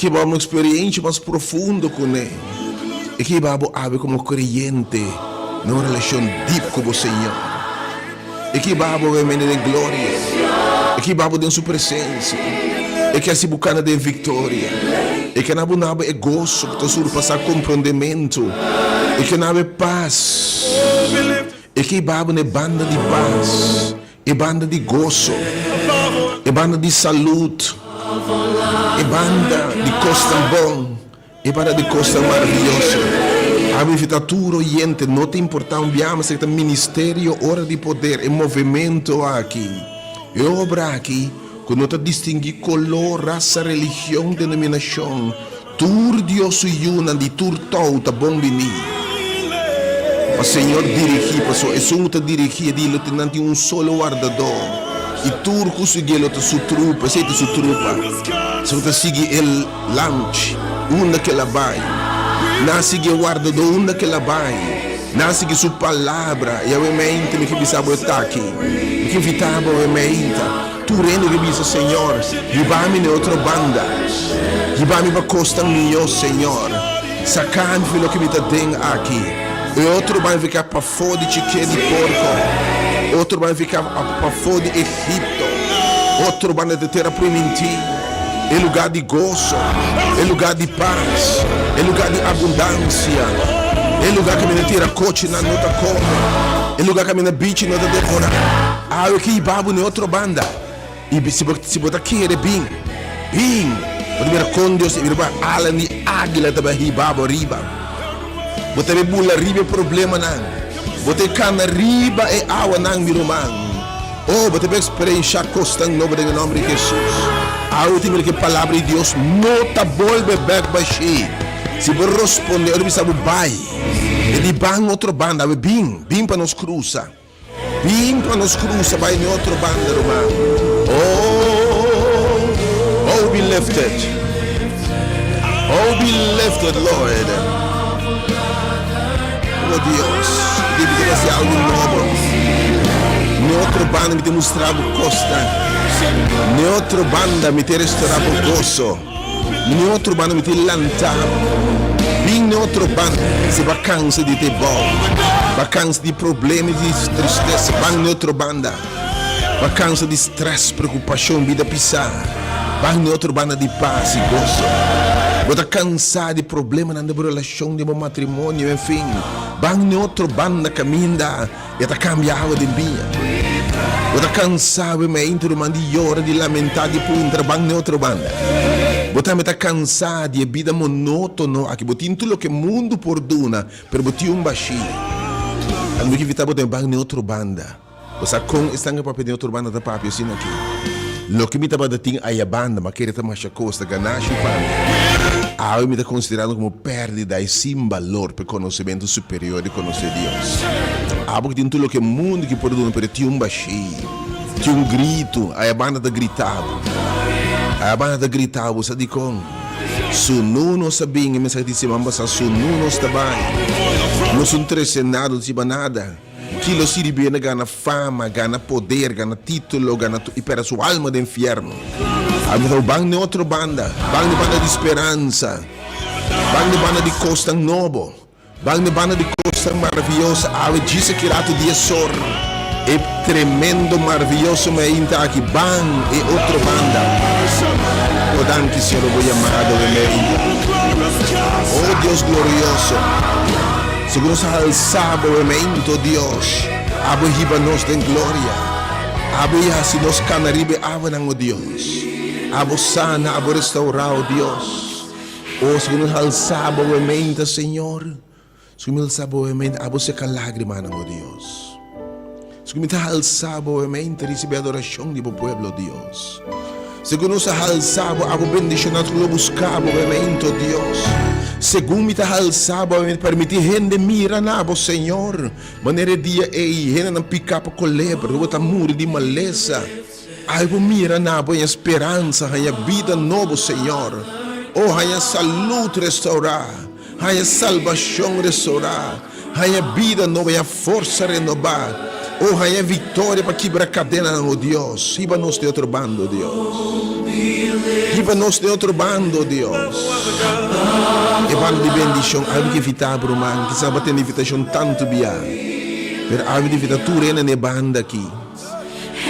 ke hiba bo un eksperensha mas profundo kuné. E ke hiba bo awe komo kreyente na un relashon dip ku bo Señor. E ke hiba bo obviamente den gloria. E ke hiba bo den su presensia. E ke hasi bo kana den viktoria. E ke na bo na bo e goso ku ta surpasá komprondementu. E ke na bo e pas. E ke hiba bo na e banda di pas. E banda di goso, e banda di salud, e banda di kosnan bon, e banda di kosnan maravioso. A invita tur oyente, no ta importa un biaha mester ta Ministerio Ora di Poder, e movimento aki, e obra aki ku no ta distingui kolor, rasa, religion, denominashon. Tur Dios su yunan di tur tou ta bon bini. Pa Señor dirigí, pasobra esun ku ta dirigí e di lo tin nan tin un solo wardadó, i tur ku siguié lo ta su trupa, esei ta su trupa. Esun ku ta sigui e lamchi, unda ku el a bai, nan a sigui e wardadó unda ku el a bai, nan a sigui su palabra. I awe meinta mi ke bisa bo e taki, mi ke invitá bo awe meinta. Tur hende ke bisa, Señor, hiba mi na e otro banda, hiba mi pa kosnan mihó, Señor, saka mi for loke mi ta den aki. E otro ban fika pafó di chiké di porko, otro ban fika pafó di Egipto, otro banda di tera primintí, e lugá di goso, e lugá di pas, e lugá di abundansia, e lugá kaminda tira kochinan no ta kome, e lugá kaminda bichi no ta devorá. Awe ki hiba bo n'e otro banda, i si bo si bo ta kere bin, bin! Bo ta mira kon Dios ta bira bo alan di águila ta bai hiba bo riba. Bo ta bai bula riba e problemanan. Bo ta kana riba e awanan, mi ruman. Oh, bo ta bai eksperenshá kosnan nobo den e nòmber di Hesus. Awe ta mira ku e Palabra di Dios no ta bolbe bèk bashí. Si bo rospondé ora bisa bo bai, e di ban otro banda, awe bin, bin pa nos krusa. Bin pa nos crusa bai n'e otro banda, ruman. Oh, oh, be lifted. Oh, be lifted, Lord. Oh, Dios, mi ta haci algo nobo. N'e otro banda mi ta mustra bo costa. N'e otro banda mi ta restora bo goso. N'e otro banda mi tin lantá. Bin n'e otro banda. Si bo a kansa di te bou, bo a kansa di problema i di tristesa, ban n'e otro banda. Bo a kansa di strès, preokupashon, bida pisá, ban n'e otro banda di pas i goso. Bo ta kansá di problemanan den bo relashon, den bo matrimonio, enfin, ban n'e otro banda kaminda E ta kambia awa den biña. Bo ta kansa bo mente ruman di yora, di lamentá, di puntra ban n'e otro banda. Bo tambe ta kansa di e bida monótono aki. Bo tin tur loke mundu por duna, pero bo tin un bashí. Ami bo ke invitá bo tambe ban n'e otro banda. Bo sa kon esnan ke papia den otro banda ta papia asina aki? Loke mi tabata tin aya banda, ma kere ta masha kos, ta ganashi pa mi. Awe mi ta konsiderando komo pèrdida i sin balor pa e konosementu superior di konosé Dios. Abo ki tin tur loke mundu ki por duna, pero tin un bashí, tin un gritu, aya banda ta grita bo. Aya banda ta grita bo, sa dikon? Sunú nos a bin, e mensahe di siman pasá, sunú nos ta bai. Nos un trese nada, no siba nada. Ki lo sirbié na gana fama, gana poder, gana título, gana tur, i pèrdè su alma den fièrnu? Ami ta ban n'e otro banda, ban n'e banda di speransa, ban n'e banda di kosnan nobo, ban n'e banda di kosnan maravioso. Awe djis aki ratu di e sor, e tremendo maravioso meinta aki, ban e otro banda. O danki, Señor, bo yamado e meinta. O Dios glorioso! Segun nos a halsa bo wemento, Dios, abo hiba nos den gloria. Abo i hasi nos kana riba e awanan, o Dios. Abo sana, abo restaurá, o Dios. O, segun nos halsa bo wemento, Señor, segun mi halsa bo wemento, abo seka lágrimanan, o Dios. Segun mi ta halsa bo mente, risibi adorashon di bo pueblo, Dios. Segun nos a halsa bo, abo bendishoná tur lo buska bo mente, o Dios. Segun mi ta halsa bo mente, permití hende mira na bo, Señor. Manera e dia ei, hendenan piká pa kolebra, ku bo ta muri di malesa. Ai bo mira na bo haña speransa, haña bida nobo, Señor. O haña salud restaurá, haña salbashon restaurá. Haña bida nobo, haña forsa renobá. Oh, haña viktoria pa kibra kadenanan, oh Dios. Hiba nos den otro banda, oh Dios. Hiba nos den otro banda, o Dios. E banda di bendishon. Awe mi ke invitá bo, ruman. Kisas bo a tende invitashon tantu bia. Pero awe mi ta invitá tur hende na e banda aki.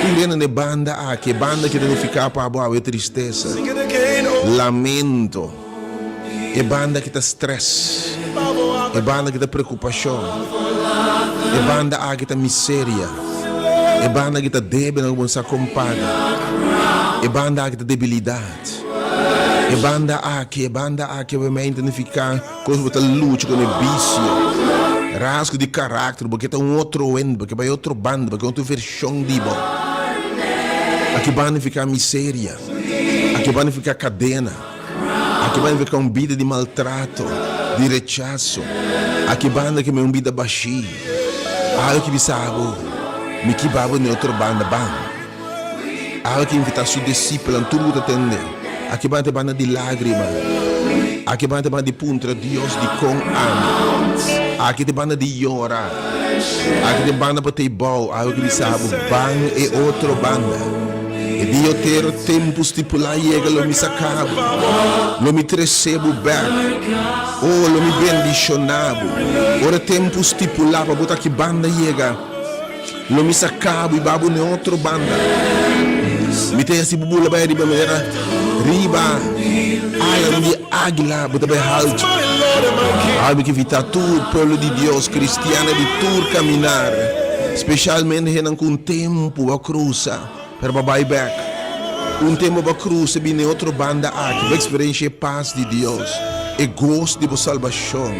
Tur hende na e banda aki. E banda ki ta nifiká pa bo awe tristesa, lamento. E banda ki ta stress. E banda ki ta preokupashon. E banda aki ta miseria. E banda ki ta debe na ku bo no sa kon paga. E banda aki ta debilidat. E banda aki, e banda aki obviamente nifiká kos bo ta lucha ku e bisio, rasgo di karakter, bo ke ta un otro hende, bo ke bai otro banda, bo ke otro vershon di bo. Aki banda nifiká miseria, aki banda nifiká kadena, aki banda nifiká un bida di maltrato, di rechaso, aki banda ke un bida bashí. Awe ki bisa bo, mi ki ba bo na e otro banda, ban. Awe ke invitá su disipelnan tur ku ta tende. Aki banda ta banda di lágrima. Aki banda ta banda di puntra Dios dikon ami. Aki ta banda di yora. Aki ta banda pa ta bou. Awe ke bisa bo ban e otro banda. E dia otero tempu stipulá yega lo mi saka bo. Lo mi trese bo bèk. Oh, lo mi bendishoná bo. Ora tempu stipulá pa bo ta aki banda yega. Lo mi saca bo y ba bo n'e otro banda. Mi ta haci bo bula bai riba manera riba alan di aguila bo ta bai haltu. Awe mi ke invita tur pueblo di Dios, cristiannan di tur caminar, specialmente hennan cu un tempo a cruza pero bo a bai bek. Un tempo bo a cruza bin n'e otro banda aki, bo experiencia e paz di Dios, e gozo di bo salbacion.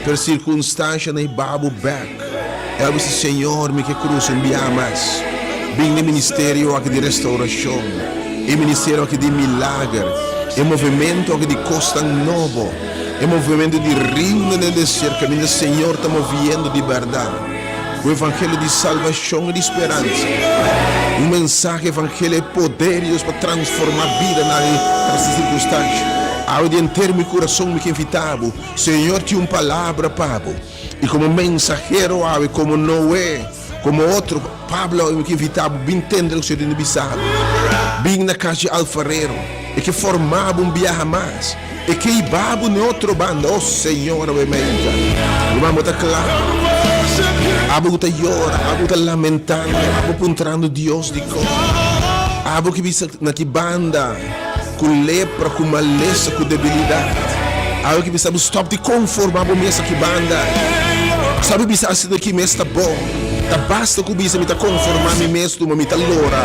Pero circunstancianan hiba bo bek. E a bisa, Señor, mi ke cruza un bia mas. Bin n'e ministerio aki di restauracion, e ministerio aki di milager, e movimento aki di cosnan nobo, e movimento di riunan den desierto caminda Señor ta moviendo di berdad cu evangelio di salbacion y di speransa. Un mensahe evangelio e poder di Dios pa transforma bidanan y tras di circunstancia. Awe di henter mi curason mi ke invita bo. Señor tin un palabra pa bo. I komo mensahero awe, komo Noe, komo otro, Pablo awe mi ke invita bo, bin tende loke Señor tin di bisa bo. Bin na kas di alfarero. E ke forma bo un biaha mas. E ke hiba bo n'e otro banda. Oh Señor, awe mainta. Ruman, bo ta kla? Abo ku ta yora, abo ku ta lamentando, abo puntrando Dios dikon. Abo ke bisa na ki banda. Ku lepra, ku malesa, ku debilidat. Awe ki bisa bo stop di konformá bo mes aki banda. Sa bo bisa asina ki mes ta bon. Ta basta ku bisa mi ta konformá mi mes tuma mi ta lora.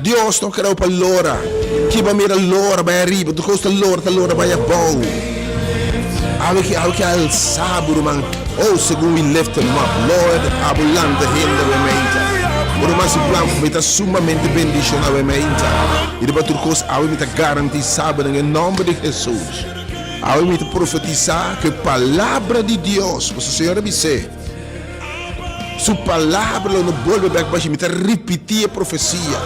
Dios no kere bo pa lora. Ki bo a mira lora bai ariba, tur kos ta lora ta lora bai abou. Awe ki awe ki alsa bo ruman. Oh segun we lift him up Lord abo lanta hende awe meinta. Bo ruman si plan mi ta sumamente bendiciona awe meinta. I riba tur kos awe mi ta garantisa bo den e nomber di Jesus. Awe mi ta profetisa ku e palabra di Dios, pasobra Señor a bis'é. Su palabra lo no bolbe bek bashi. Mi ta ripití e profesia.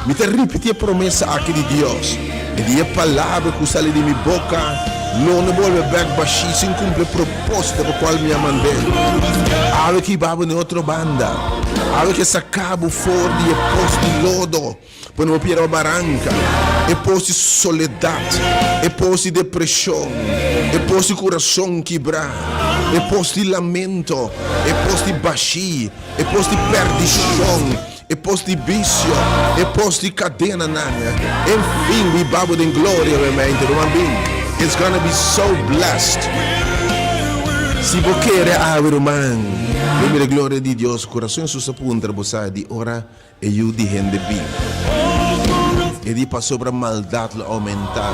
Mi ta ripití e promesa aki di Dios. E di e palabra ku sali di mi boka lo no bolbe bek bashi sin kumpli e propósito pa kual mi a mand'é. Awe ke hiba bo na e otro banda. Awe ke saka bo for di e pos di lodo. Pone bo piedra pa baranka, e pos di soledat, e pos di depreshon, e pos di kurason kibrá, e pos di lamento, e pos di bashí, e pos di pèrdishon, e pos di bisio, e pos di kadenanan. En fin, biba bo den gloria, obviamente, ruman bin. It's gonna be so blessed. Si bo kere awe, ruman, bo mira e gloria di Dios, kurason Hesus a puntra bo sa di ora E yu di hende bin. E di pasobra maldat lo oumentá,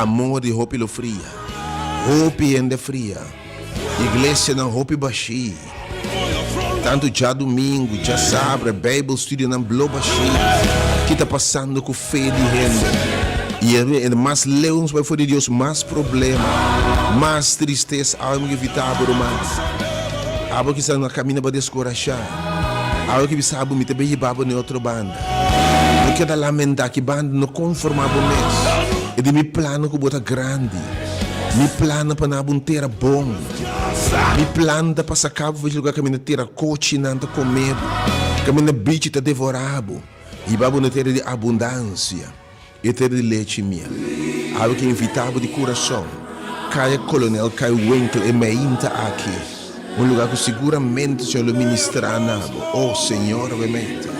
amor di hopi lo fria. Hopi hende fria. Iglesianan hopi bashí. Tantu djadumingu, djasabra, Bijbel studionan blo bashí. Ki ta pasando ku fe di hende? I e mas leu nos bai for di Dios, mas problema, mas tristesa. Awe mi ke evitá bo, ruman. Abo kisas na kaminda pa deskurashá. Awe ki bisa bo, mi ta bin hiba bo na e otro banda. No keda lamenta ki banda, no konforma bo mes. E di mi plano ku bo ta grandi. Mi plano pa na bo un tera bon. Mi plan ta pa saka bo for di lugar kaminda tera kochinan ta kome bo, kaminda bichi ta devora bo. Hiba bo na tera di abundansia. E tera di lechi i miel. Awe ke invitá bo di kurason, Kaya Kolonel Kai Winkel e meinta aki, un lugá ku siguramente Señor lo ministrá na bo. Oh, Señor, awe meinta,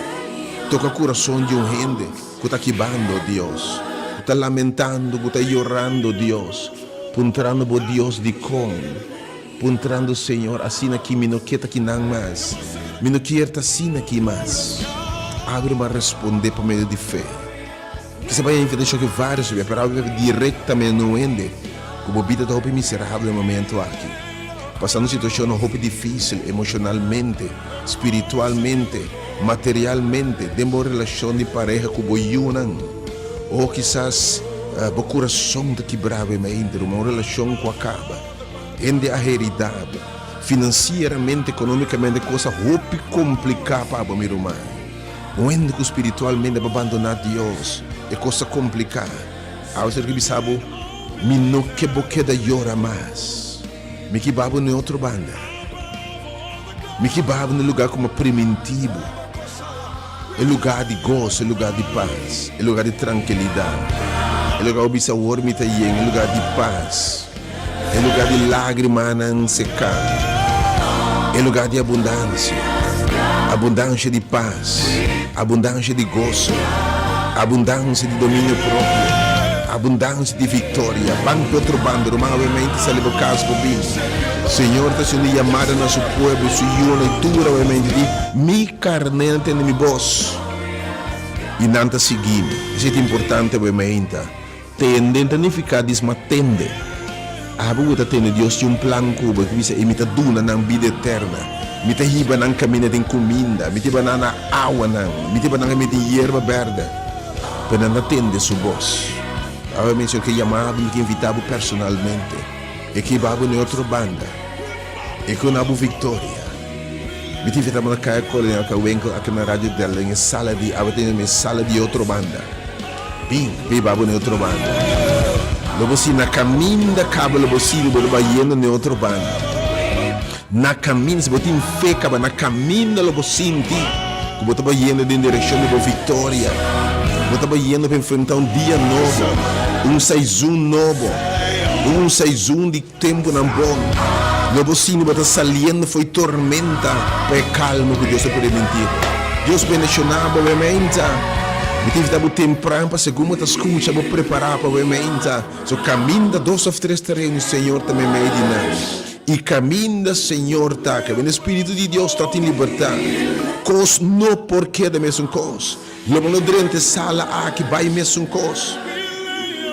toka kurason di un hende ku ta kibando, Dios, ku ta lamentando, ku ta yorando, Dios, puntrando bo, Dios, dikon? Puntrando, Señor, asina ki mi no ke ta kinan mas. Mi no kier ta asina aki mas. Awe bo a responde pa medio di fe. Kisa bai a invitashon ki varios bia, pero awe bo direktamente no hende ku bo bida ta hopi miserabel e momento aki. Pasando situashonnan hopi difisil emoshonalmente, spiritualmente, materialmente, den bo relashon di pareha ku bo yunan. O kisas bo kurason ta kibrá awe mainta, ruman, un relashon ku a kaba. Hende a herida bo. Finansieramente, economicamente cos a hopi complica pa bo mi ruman. Un hende cu spiritualmente bo bandona Dios, e cos ta complica. Awe ser ki bisa bo, mi no ke bo keda yora mas. Mi ki ba bo n'e otro banda. Mi ki ba bo n'e lugar cu mi a priminti bo. E lugar di goso, e lugar di pas, e lugar di trankilidad. E lugar bo bisa awor mi ta yen, e lugar di pas. E lugar di lágrimanan seká, e lugar di abundansia, abundansia di pas, abundansia di goso, abundansia di dominio propio, abundansia di viktoria. Ban ku otro banda, ruman, awemente sali bo kas bo bin. Señor ta hasiendo yamada na su pueblo, su yunan i tur awemente di, Mi karnénan tende mi bos i nan ta sigui mi. Esei ta importante awemente. Tende ta nifiká disma tende. Abo ku ta tende Dios tin un plan ku bo, e ku bisa, I mi ta duna nan bida eterna. Mi ta hiba nan kaminda den kuminda, mi ta hiba nan na awanan, mi ta hiba nan kaminda den yerba bèrdè. Pero nan ta tende su bos. Awe mi Señor ke yama bo, mi ke invitá bo personalmente. E ke hiba bo na e otro banda. E ke duna bo viktoria. Mi ta invitá bo na Kaya Kolonel Kawenkel aki na Radio Del den e sala di, awe ta yama e sala di e otro banda. Bin, biba bo n'e otro banda. Lo bo si na kaminda kaba lo bo sigui bo lo bayendo n'e otro banda. Na kaminda, si bo tin fe kaba na kaminda lo bo sinti ku bo ta bayendo den direkshon di bo viktoria. Bo ta bayendo pa enfrentá un dia nobo, un saizun nobo, un saizun di Tempunan bon, lo bo sinti bo ta saliendo fo'i tormenta pa e kalma ku Dios a permití. Dios bendishoná bo wemeinta. Mi ta invitá bo tempran pa segun bo ta skucha bo prepará pa wemeinta. So kaminda dos òf tres ta reuni Señor ta meimei di nan. I kaminda Señor ta, kaminda e Spiritu di Dios ta tin libertat. Kos no por keda mesun kos. Lo bo no drenta e sala aki bai mesun kos.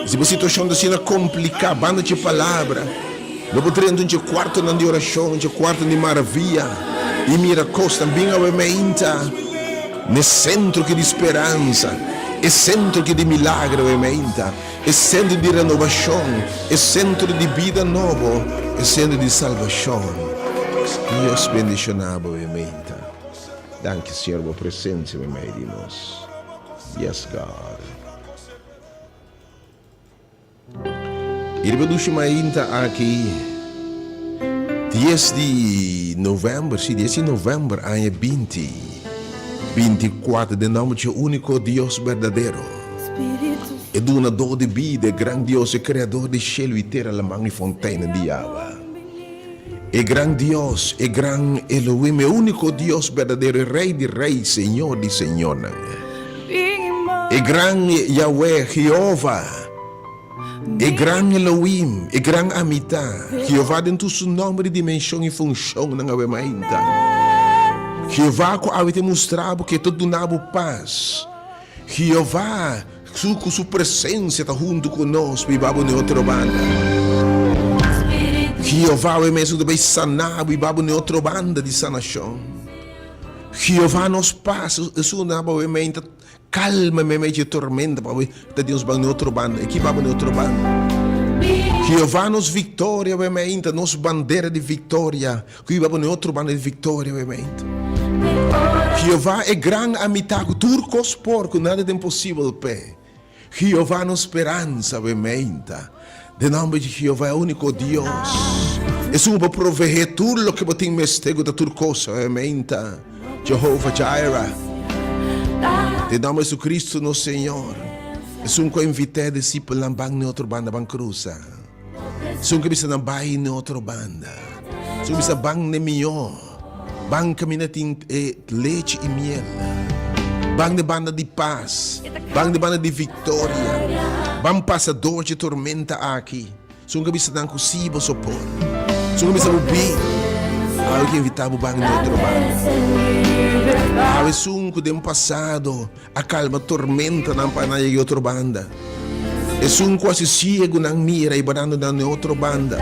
Si bo situashon ta asina kompliká, banda dje palabra, lo bo drenta un dje kuartonan di orashon, un dje kuartonan di maravia i mira kosnan bin awe meinta n'e sentro ki di speransa, e sentro ki di milagro awe meinta, e sentro di renobashon, e sentro di bida nobo, e sentro di salbashon. Dios bendishoná bo awe meinta. Danki Señor bo presencia me mei di nos. Yes God. I riba dushi mainta aki 10 di november, si 10 di november aña 20 24 den nomber dje único Dios berdadero. E dunador di bida, e gran Dios, e creador di shelu i tera, laman i fonteinen di awa. E gran Dios, e gran Elohim, e úniko Dios berdadero, e Rei di rei, Señor di señornan. E gran Yahweh, Jehová, e gran Elohim, e gran Amitá, Jehová den tur su nòmber i dimenshon i funshonnan awe mainta. Jehová ku awe ta mustra bo ku e ta duna bo pas. Jehová Su ku su presensia ta huntu ku nos biba bo n'e otro banda. Jehová awe mes ta bai sana bo biba bo n'e otro banda di sanashon. Jehová nos pas, esun na bo awe mei ta kalma meimei dje tormenta pa bo ta di nos ban n'e otro banda. E kiba bo n'e otro banda. Jehová nos viktoria awe mei ta nos bandera di viktoria. Ku iba bo n'e otro banda di viktoria, obviamente. Jehová e gran amitá ku tur kos por, ku nada ta imposibel p'e. Jehová nos speransa, obviamente. Den nòmber di Jehová, e úniko Dios, esun ku por proveé tur loke bo tin mester, ku ta tur kos, obviamente. Jehová Jireh. Den nòmber di Jesucristo nos Señor. Esun ku a invitá e disipelnan ban n'e otro banda, ban krusa. Esun ku a bisa nan bai n'e otro banda. Esun ku a bisa ban n'e mihó, ban kaminda tin e lechi i miel. Ban n'e banda di pas, ban n'e banda di viktoria. Ban pasa dor dje tormenta aki. Esun ku a bisa nan ku sí boso por. Esun ku a bisa bo bin, awe ke invitá bo ban n'e otro banda. Awe esun ku den pasado A kalma tormentanan pa nan yega e otro banda. Esun ku hasi siegunan mira i barando nan n'e otro banda.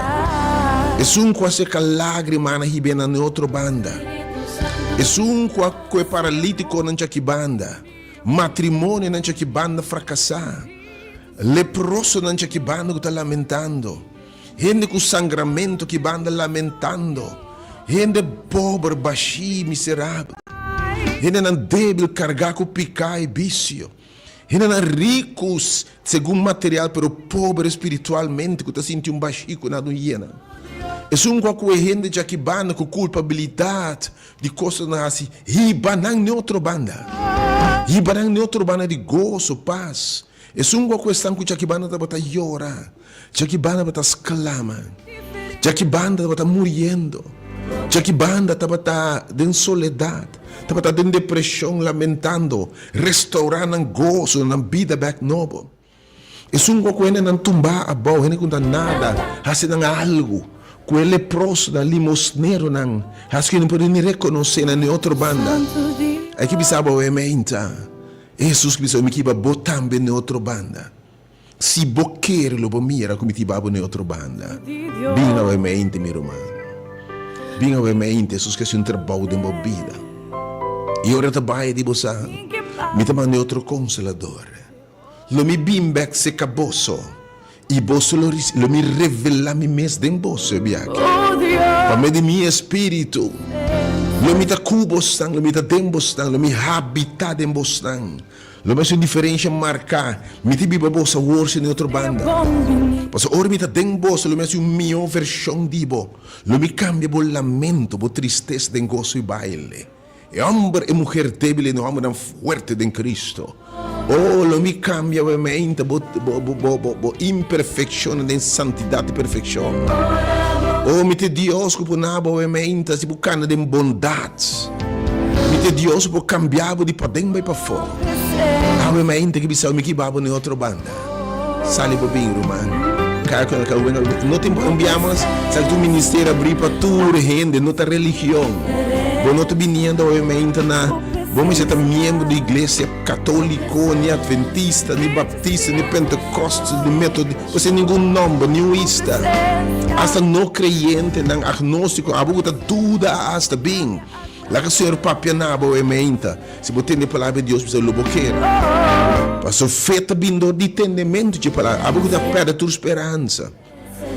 Esun ku a seka lágrimanan hib'é nan n'e otro banda. Esun ku a kue paralítikonan djaki banda, matrimonionan djaki banda frakasá, leprosonan djaki banda ku ta lamentando, hende ku sangramentu ki banda lamentando, hende pober, bashí, miserabel. Hendenan débil kargá ku piká i bisio. Hendenan riku segun material pero pober spiritualmente ku ta sinti un bashí ku nada un yena. Esun ku a kohe hende djaki banda ku kulpabilidat di kosnan nan hasi, hiba nan n'e otro banda. Hiba nan n'e otro banda di goso, pas. Esun ku a kohe esnan ku djaki banda tabata yora. Djaki banda tabata sklama. Djaki banda tabata muriendo. Djaki banda tabata den soledat, tabata den depreshon, lamentando. Restourá nan goso, nan bida bèk nobo. Esun ku a ku hendenan tumbá abou, hende ku no ta nada, hasi nan algu. Ku e leprosonan, limosneronan, hasi ku hende por ni rekonosé nan den otro banda. Ai ki bisa bo, Meinta, e Hesus ki bisa, Mi kiba bo tambe den otro banda. Si bo kere lo bo mira ku mi ti babo n'e otro banda. Bin awe mente, mi ruman. Bin awe mente, Hesus ke hasi un trabou den bo bida. I ora ta bai di bo sa, mi ta manda e otro Konsolador. Lo mi bin bèk seka boso, i boso lo risibi, lo mi revelá mi mes den boso e biaha. Pa medio di mi Espíritu, lo mi ta ku bosnan, lo mi ta den bosnan, lo mi habitá den bosnan. Lo mester un diferensha marká. Mi ta biba boso awor si den otro banda. Pasobra ora mi ta den boso lo mi hasi un mihó vershon di bo. Lo mi kambia bo lamento, bo tristesa den goso i baile. E hòmber, e muher débil den hòmbernan fuerte den Kristu. O, lo mi kambia awemente bo, bo, bo, bo, bo imperfekshonnan den santidat i perfekshon. O, mi ta e Dios ku por na bo awemente si bo kana den bondat. Mi ta Dios por cambia bo di paden bai pafó. Awe mainta ki bisa mi ki babo ni otro banda. Sali bo bin ruman. Kaya ku ka wena no tin un bia mas sa tu ministerio abri pa tur hende no ta religion. Bo no ta biniendo awe mainta na bo mester ta miembro di iglesia katoliko ni adventista ni baptista ni pentekoste ni metodista bo sin ningun nomber ni un ista. Hasta no kreyentenan agnostiko abo ku ta duda hasta bin. Laga Señor papia na bo e meinta. Si bo tende e palabra di Dios, bisa lo bo kere. Paso fe ta bin dor di tendementu dje palabra. Abo ku ta perde tur speransa.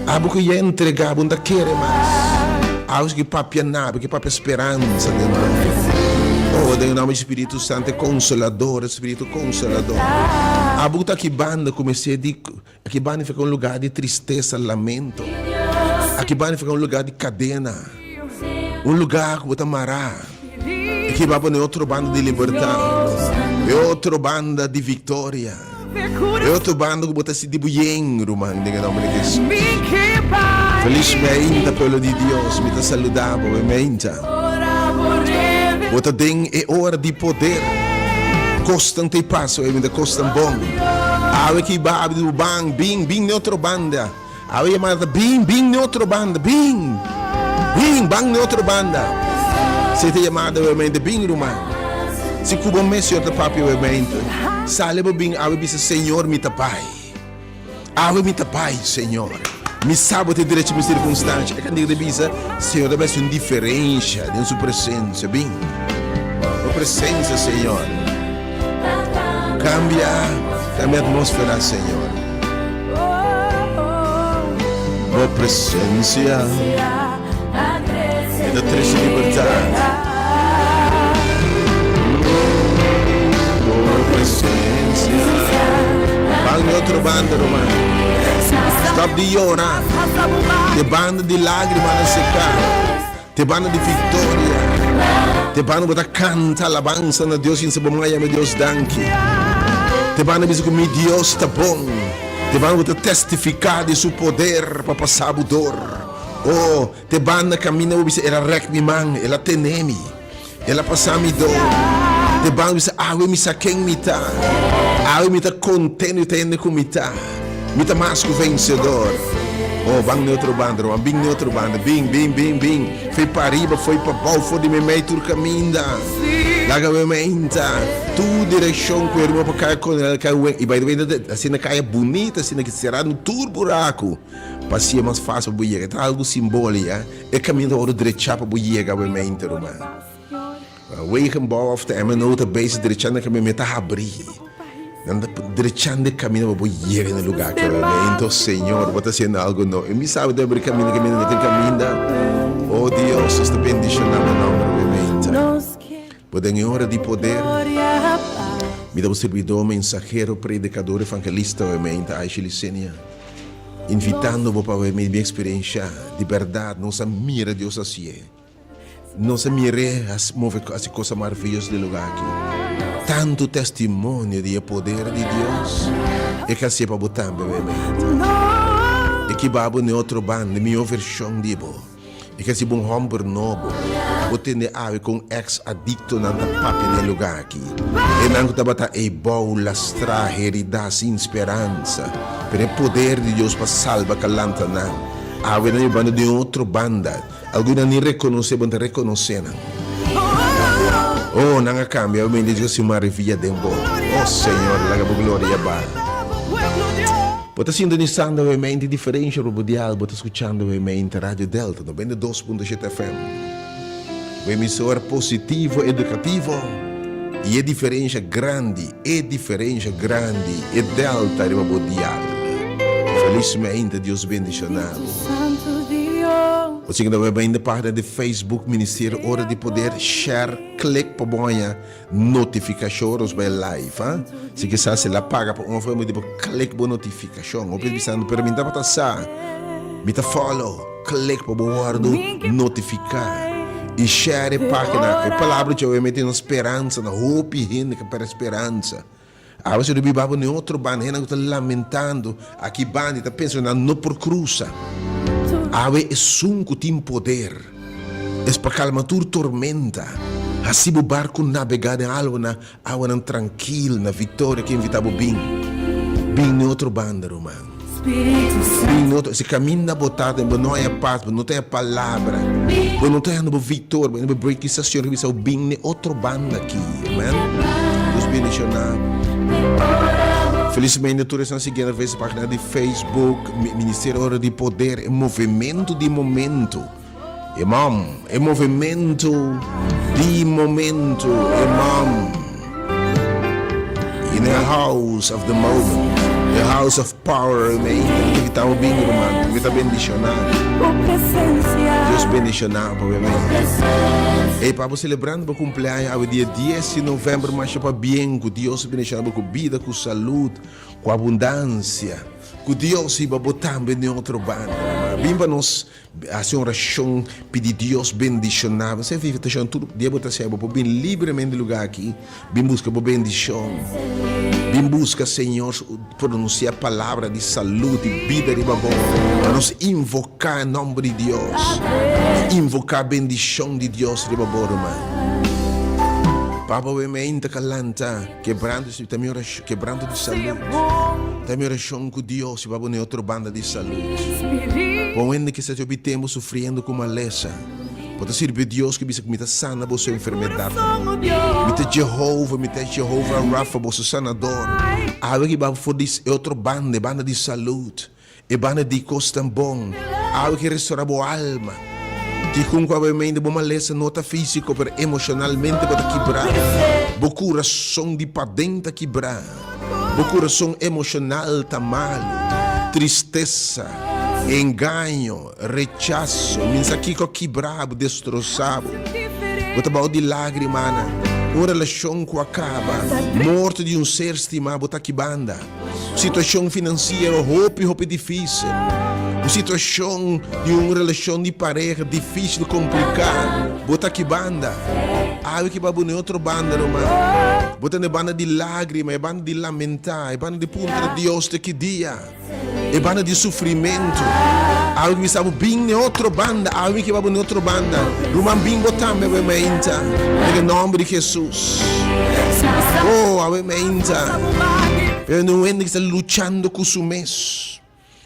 Abo ku ya entrega, bo no ta kere mas. Abo ke papia na bo, ke papia speransa den bo. Oh, den e nomber di Spiritu Santo, e Konsolador, e Spiritu Konsolador. Abo ku ta aki banda ku mester di Aki banda nifica un lugar di tristesa, lamento. Aki banda nifica un lugar di cadena. Un lugar cu bo ta mara. Aki ba pone otro banda di libertad. E otro banda di victoria. E otro banda cu bo ta sinti bo yen, ruman, den e nomber di Jesus. Feliz meinta, pueblo di Dios. Mi ta saluda bo, e meinta. Bo ta den e ora di poder. Kosnan ta e paso ei, mi ta kosnan bon. Awe ki ba di bo ban, bin, bin n'e otro banda. Awe yamada ta bin, bin n'e otro banda, bin, bin, ban n'e otro banda. Si ta yamada awe bin ruman. Si ku bo mes Señor ta papia awe sali bo bin awe bisa Señor mi ta bai. Awe mi ta bai, Señor. Mi sa bo ta drecha mi sirkunstansha. E kantiga ta bisa, Señor ta bai hasi un diferensha den su presensia. Bin. Bo presensia, Señor. Kambia, kambia atmósfera, Señor. Bo presensia e ta trese libertat. Bo presensia. Ban di otro banda, ruman. Stop di yora. Te banda di lágrimanan seká. Te banda di viktoria. Te banda bo ta kanta alabansa na Dios i bo maya mi Dios danki. Te banda bisa ku mi Dios ta bon. Te banda ku ta testifiká di su poder pa pasa bo dor. Oh, te banda kaminda bo bisa el a rèk mi man, el a tene mi, el a pasa mi dor. Te banda bo bisa awe mi sa ken mi ta. Awe mi ta kontentu di ta hende ku mi ta. Mi ta mas ku vensedor. Oh, ban n'e otro banda, ruman. Bin n'e otro banda. Bin, bin, bin, bin. Foi pa riba, foi pa bou, for di meimei tur kaminda. Laga meinta. Tur direkshon ku e ruman por kai kon el kai wen. I by the way, nan ta hasi na kaya bunita asina ki será nu tur buraku pa hasié mas fásil pa bo yega. Ta algu simboli, ya. E kaminda ta wòrdu drechá pa bo yega awe meinta, ruman. Wegenbouw of ta MNO ta bezig drechando e kaminda, mi ta habrí. Nan ta drechando e kaminda pa bo yega na e lugá aki awe. Meinto, Señor, bo ta hasiendo algo nobo. I mi sabi ta habrí kaminda, kaminda no tin kaminda. Oh Dios, nos ta bendishoná bo nòmber awe meinta. Bo den e ora di poder. Mi ta bo sirbidó, mensahero, predikador, evangelista awe meinta, Aisha Licenia, invitando bo pa awe mi eksperenshá di bèrdat nos a mira Dios hasié. Nos a mir'é move hasi cosa maravilloso den lugar aki. Tantu testimonio di e poder di Dios, e ke hasié pa bo tambe obviamente. E kiba bo n'e otro banda, e mihó vershon di bo. E ke hasi bo un hòmber nobo. Bo tende awe kon ex adiktonan ta papia den e lugar aki. Enan ku tabata eibou, lastrá, heridá, sin speransa. Pero e poder di Dios pa salba ka lanta nan. Awe nan yobando den otro banda. Algun ni rekonosé, bo no ta rekonosé nan. Oh, nan a kambia, bo mente Dios tin un maravilla den bo. Oh, Señor, laga bo gloria baha. Bo ta sintonisando e mente diferensha pa bo dial, bo ta skuchando e mente Radio Delta 92.7 FM. Bo emisora positivo, edukativo i e diferensha grandi, e diferensha grandi, e Delta riba bo dial. Felismente Dios bendishoná bo. Bo sigui ta web ainda pagina di Facebook Ministerio Ora di Poder share click pa bo haña notifikashon ora nos bai live ha si kisas el a paga pa un of otro bo click bo notifikashon hopi bisando pero mi tabata sa mi ta follow click pa bo wòrdu notifiká i share e pagina e palabra djawe mete nos speransa na hopi hende ke pèrdè speransa. Awe si biba bo den otro banda, hendenan ku ta lamentando aki banda i ta pensa ku nan no por krusa. Awe esun ku tin poder es pa kalma tur tormenta, hasi bo barku nabegá den algu na awanan trankil na viktoria ke invitá bo bin. Bin den otro banda, ruman. Bin den otro, si kaminda bo ta den bo no haña pas, bo no ta haña palabra, bo no ta hañando bo viktoria, bo no break ki Señor ke bisa bo bin den otro banda aki. Amen. Dios bendiciona bo. Felizmente tur esnan siguiendo a través di pagina di Facebook, Ministerio Ora di Poder, e movimento di momento. E mam, e movimento di momento, e mam. In the house of the moment, the house of power, amen. Invita bo bin, ruman. Mi ta bendiciona. Dios bendiciona bo, amen. Ey, pa bo celebrando bo cumpleaños awe dia 10 di november, masha pabien cu Dios bendiciona bo cu bida, cu salud, cu abundancia. Cu Dios hiba bo tambe den otro banda, ruman. Bin pa nos Hasi un orashon, pidi Dios bendishoná bo. Esei invitashon tur dia bo ta hasi, bo por bin libremente e lugá aki, bin buska bo bendishon. Bin buska Señor su pronunsiá palabra di salud, di bida riba bo. Pa nos invoká e nòmber di Dios i invoká bendishon di Dios riba bo, ruman. Papa bo mente ka lanta kebrando, ta mi orashon, kebranto di salud. Ta mi orashon ku Dios i pa bo na e otro banda di salud. Pa un hende kisas hopi tempu sufriendo ku malesa, bo ta sirbi Dios ku bisa ku mi ta sana boso enfermedatnan. Mi ta Jehova, mi ta Jehova Rafa, boso sanador. Awe ki baba for di e otro banda, e banda di salud, e banda di kosnan bon. Awe ki restorá bo alma. Dikon ku awe mente bo malesa no ta físiko, pero emoshonalmente bo ta kibrá. Bo kurason di paden ta kibrá. Bo kurason emoshonal ta malu. Tristesa, engaño, rechaso, min sa kiko a kibra bo, destrosa bo. Bo ta bou di lágrimanan. Un relashon ku a kaba, morto di un ser stimá, bo ta aki banda. Situashon finansiero hopi hopi difísil. Un situashon di un relashon di pareha difísil, kompliká, bo ta aki banda. Awe ki ba bo na e otro banda, ruman. Bo ta na e banda di lágrima, e banda di lamentá, e banda di puntra Dios te ki dia, e banda di sufrimentu. Awe ki bisa bo bin na e otro banda, awe mi ke ba bo na e otro banda. Ruman, bin bo tambe awe meinta, den e nòmber di Hesus. Oh, awe meinta. Pero un hende ki sta luchando ku su mes.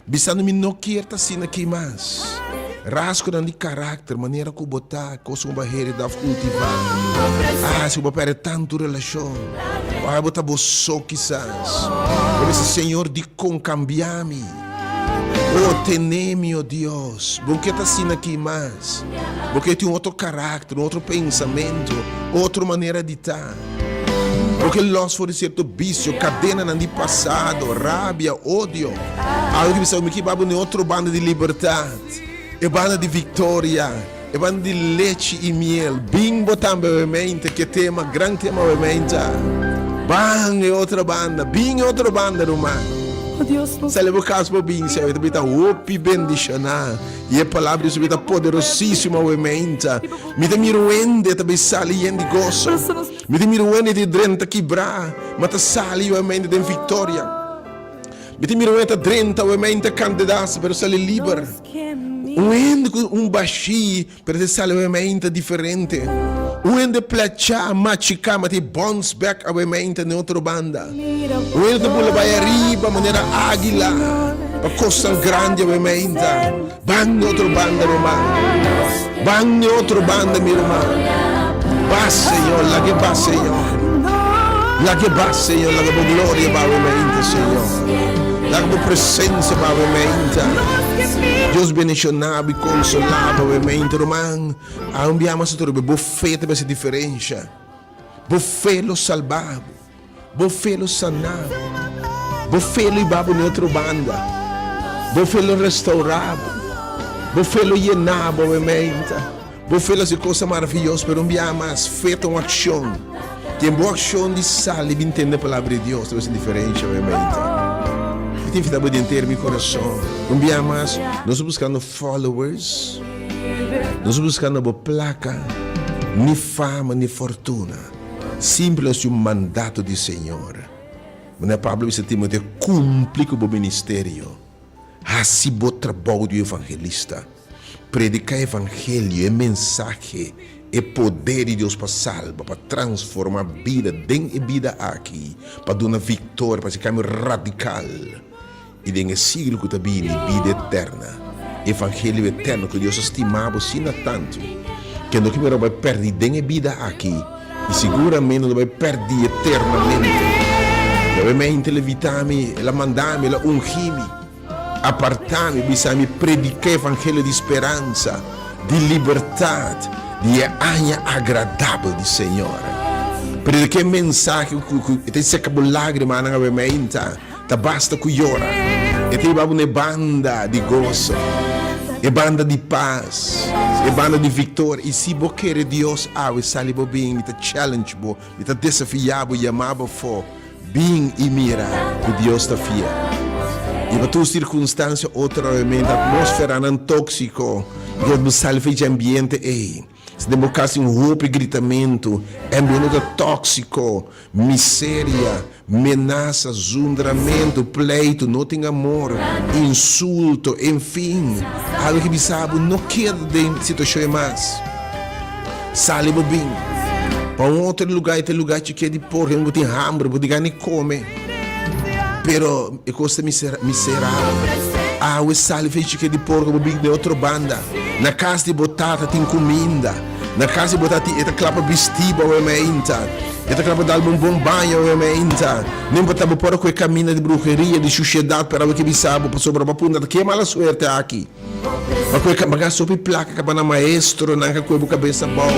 Bisando mi no kier ta asina aki mas. Rasgonan di karakter, manera ku bo ta, kos ku bo a hereda òf kultivá, a hasi ku bo a pèrdè tantu relashon. Ora bo ta bo so kisas, bo bisa, Señor, dikon kambia mi? O, tene mi, o Dios. Bo no ke ta asina aki mas. Bo ke tin un otro karakter, un otro pensamentu, otro manera di ta. Bo ke lòs for di sierto bisio, kadenanan di pasado, rabia, odio. Algu ki bisa mi ke bai bo na e otro banda di libertat, e banda di viktoria, e banda di lechi i miel. Bin bo tambe awemente ku e tema, gran tema awemente. Ban e otro banda, bin e otro banda, ruman. Sali bo kas bo bin, si awe ta bin ta hopi bendishoná. I e palabra di Dios ta bin ta poderosísimo awemente. Mi ta mira un hende ta bay sali yen di goso. Mi ta mira un hende di drenta kibrá, ma ta sali igualmente den viktoria. Mi ta mira un hende ta drenta igualmente kandidas, pero sali liber. Un hende ku un bashí, pero ta sali igualmente diferente. Un hende plachá, machiká, ma ta bounce back igualmente den otro banda. Un hende ta bula bai ariba manera águila pa kosnan grandi igualmente. Ban di otro banda, ruman. Ban di otro banda, mi ruman. Bas, Señor, laga e bas, Señor. Laga e bas, Señor, laga bo gloria bawe mente, Señor. Laga bo presencia bawe mente. Dios bendicioná bo y consolá bo mente, ruman. Aun bia mas atrobe, bo fe ta basa diferencia. Bo fe lo salba bo. Bo fe lo sana bo. Bo fe lo hiba bo na e otro banda. Bo fe lo restaura bo. Bo fe lo yena bo mente. Bo fe lo hasi cosa maravilloso. Pero un biaha mas, fe ta un accion. Tin bo accion di sali bin tende palabra di Dios ta haci diferencia bo mente. Mi ta invita bo di henter mi corazon. Un biaha mas, nos ta buscando followers. Nos ta buscando bo placa, ni fama, ni fortuna. Simpel nos tin un mandato di Señor. Manera Pablo bisa Timoteo, Cumpli cu bo ministerio. Haci bo trabou di un evangelista. Predica e evangelio, e mensahe, e poder di Dios pa salba, pa transforma bida den e bida aki, pa duna victoria, pa haci cambio radical. I den e siglo ku ta bini, bida eterna, evangelio eterno ku Dios a stima bo asina tantu, ke no ke mira bo bai pèrdí den e bida aki, i siguramente no bai pèrdí eternamente. Nuevamente el a invitá mi, el a mandá mi, el a ungí mi, apartá mi, bisa mi prediká evangelio di speransa, di libertat, di e aña agradabel di Señor. Prediká e mensahe ku ta seka bo lágrimanan awe mainta. Ta basta ku yora. E ta hiba bo na e banda di goso, e banda di pas, e banda di viktoria. I si bo kere Dios awe sali bo bin, mi ta challenge bo, mi ta desafiá bo, yama bo afó, bin i mira ku Dios ta fiel. I pa tur sirkunstansia otro awemente atmósferanan tóksiko, Dios bo sali for dje ambiente ei. Si den bo kas tin hopi gritamentu, e ambiente ta tóksiko, miseria, menasa, zundramentu, pleitu, no tin amor, insulto, enfin, algu ki bisa bo no keda den situashon e mas. Sali bo bin pa un otro lugá, e ta e lugá chikiet di porke, bo tin hamber, bo tin gana di kome, pero e kos ta miserabel. Awe sali for e chikiet di porko, bo bin den otro banda. Na kas di bo tata tin kuminda. Na kas di bo tata tin, e ta kla pa bisti bo awe mainta. E ta kla pa dal bo un bon baño awe mainta. No importa bo por a kohe kaminda di bruheria, di shushedat, pero awe ke bisa bo, pasobra bo a punta ta ke mala suerte aki. Bo a kohe, bo a gasta hopi plaka kaba na maestronan ka kohe bo kabes abou.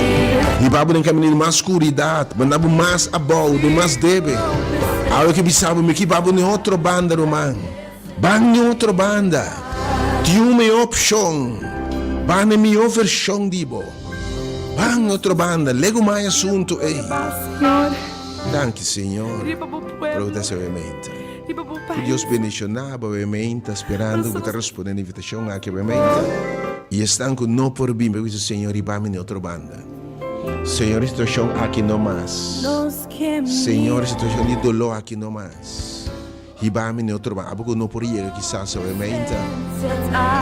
Hiba bo den kaminda di mas skuridat, manda bo mas abou, den mas debe. Awe ke bisa bo, mi ke hiba bo den otro banda, ruman. Ban n'e otro banda. Tin un mihó opshon. Ban n'e mihó vershon di bo. Ban n'e otro banda. Legu mai asuntu ei. Danki, Señor, pa loke ta hasi awe meinta. Ku Dios bendishoná bo awe meinta, sperando ku bo ta respondé na invitashon aki awe meinta. I esnan ku no por bin, bo bisa, Señor, hiba mi n'e otro banda. Señor, e situashon aki no mas. Señor, e situashon di doló aki no mas. Hiba mi na otro banda. Abo ku no por yega kisas awe meinta.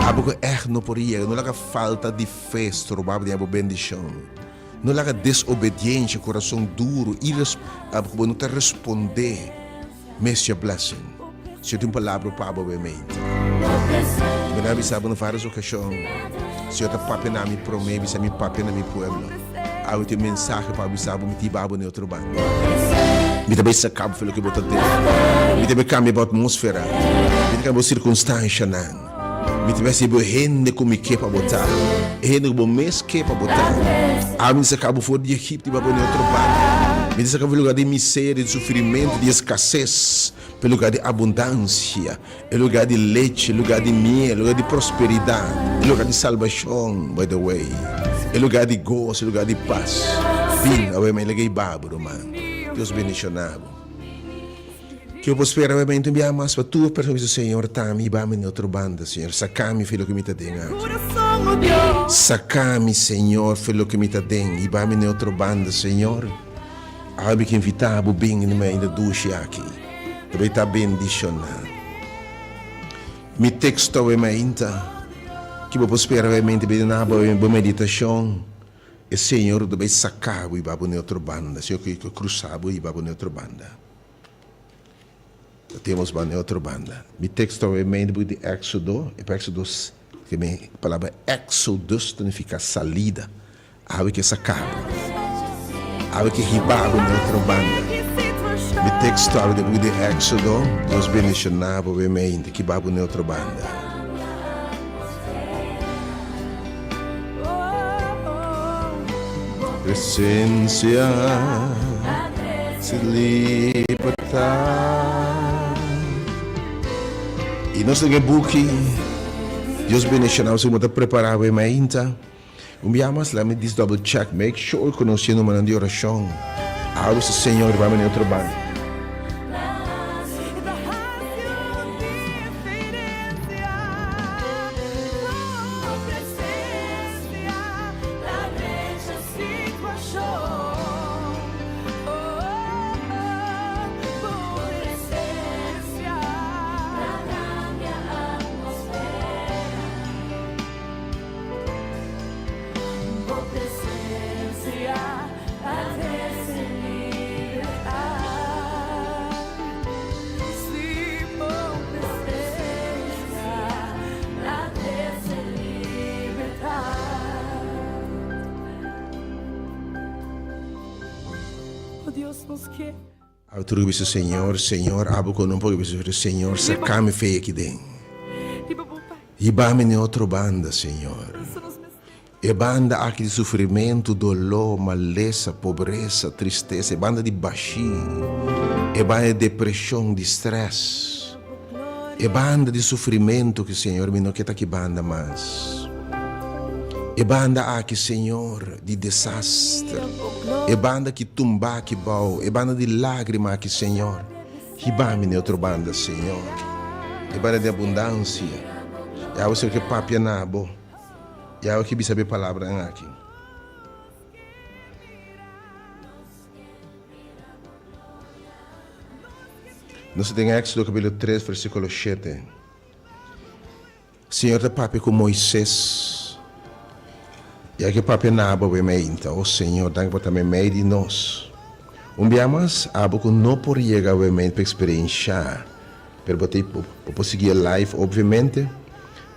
Abo ku ègt no por yega. No laga falta di fe stroba bo den bo bendishon. No laga desobediensha, kurason duru, ires, abo ku bo no ta respondé miss your blessing. Señor tin un palabra pa bo awe meinta. Mi a bisa bo na vários okashon, Señor ta papia na mi promé, bisa mi papia na mi pueblo. Awe tin un mensahe pa bisa bo, mi ta hiba bo na e otro banda. Mi ta bai saka bo for loke bo ta den. Mi ta bai kambia bo atmósfera. Mi ta kambia bo sirkunstanshanan. Mi ta bai hasi bo e hende ku mi ke pa bo ta, e hende ku bo mes ke pa bo ta. Awe mi ta saka bo for di Egipto i hiba bo na e otro banda. Mi ta saka bo for di lugar di miseria, di sufrimentu, di eskases, pa e lugar di abundansia. E lugar di leche, e lugar di miel, e lugar di prosperidad, e lugar di salbacion, by the way, e lugar di goso, e lugar di pas. Bin, awe mi laga iba bo, ruman. Dios bendiciona bo. Ke bo por spera awe mi un biaha mas pa tur persona bisa, Señor, ta mi, hiba mi na otro banda, Señor. Saca mi for loke mi ta den aki. Saca mi, Señor, for loke mi ta den. Hiba mi na otro banda, Señor. Awe mi ke invita bo bin na mi ainda dushi aki. Ta bay ta bendiciona. Mi texto awe mainta, ki bo por spera awe mainta bay duna bo bo meditacion, e Señor ta bay saca bo y ba bo na e otro banda, Señor ke crusa bo y ba bo na e otro banda. Ta temos ba na e otro banda. Mi texto awe mainta buki di Exodo, e pa Exodo, ke mi palabra Exodus ta nifica salida. Awe ke saka bo. Awe ke hiba bo na otro banda. Mi teksto awe den buki di Eksodo, Dios bendishona bo be mente ki ba bo na otro banda. Presensia si libertat. I nos den e buki, Dios bendishona bo si bo ta prepara bo e mainta. Un bia mas laat mi dis double check make sure ku nos tin numernan di orashon. Awe si Señor riba mi na e otro banda. Arturo bisa Señor, Señor, abo ku no por bisa, Señor, saka mi fe aki den. Hiba mi n'e otro banda, Señor. E banda aki di sufrimentu, doló, malesa, pobresa, tristesa, e banda di bashí, e banda di depreshon, di strès, e banda di sufrimentu ki, Señor, mi no ke ta aki banda mas. E banda aki, Señor, di desaster, e banda ki tumba aki bou, e banda di lágrima aki, Señor. Hiba mi n'e otro banda, Señor, e banda di abundansia. I awe Señor ke papia na bo, i awe ke bisa bo e palabranan aki. Nos ta den Éxodo capítulo tres, versículo shete. Señor ta papia ku Moises, i a ke papia na abo awe meinta. O Señor, danki pa ta meimei di nos. Un bia mas, abo ku no por yega awe meinta pa eksperenshá, pero bo ta bo por sigui e live obviamente,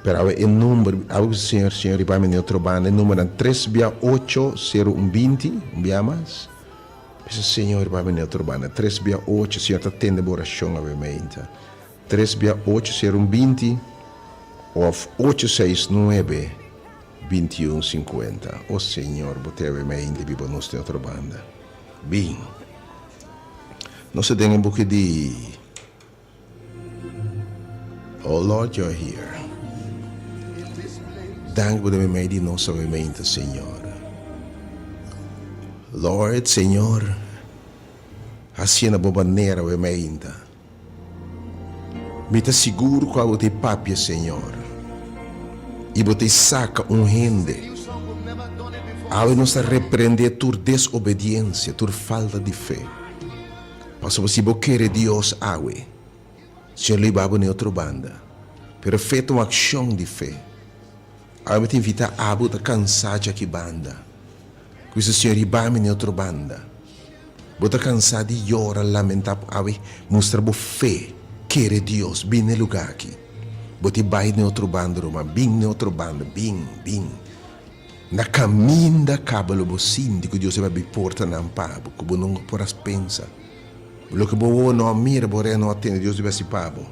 pero awe e number, abo ku Señor, Señor riba mi na e otro banda, e numbernan tres bia ocho sero un binti, un bia mas, bisa Señor riba mi na e otro banda, tres bia ocho, Señor ta tende bo orashon awe meinta. Tres bia ocho sero un 20 of ocho seis nuebe 21 sinkuenta. O Señor, bo te awe mei biba nos den otro banda. Bin. Nos ta den e buki di Oh Lord, you're here. Danki bo den mei di nos awe meinta, Señor. Lord, Señor, hacié na bo manera awe meinta. Mi ta sigur ku abo ta e papia, Señor, i bo ta e saka un hende. Awe nos ta reprendé tur desobediensia, tur falta di fe. Pasobra si bo kere Dios awe, Señor lo hiba bo na e otro banda. Pero fe ta un akshon di fe. Awe mi ta invitá abo ku ta kansá djaki banda, ku bisa, Señor, hiba mi na e otro banda. Bo ta kansá di yora, lamentá, awe mustra bo fe, kere Dios, bin na e lugá aki. Bo tin bai na e otro banda, ruman, bin na e otro banda, bin, bin. Na kaminda kaba lo bo sinti ku Dios a bai portanan pa bo ku bo no por a pensa. Loke bo wowo no a mira, bo orea no a tende, Dios debe hasi pa bo.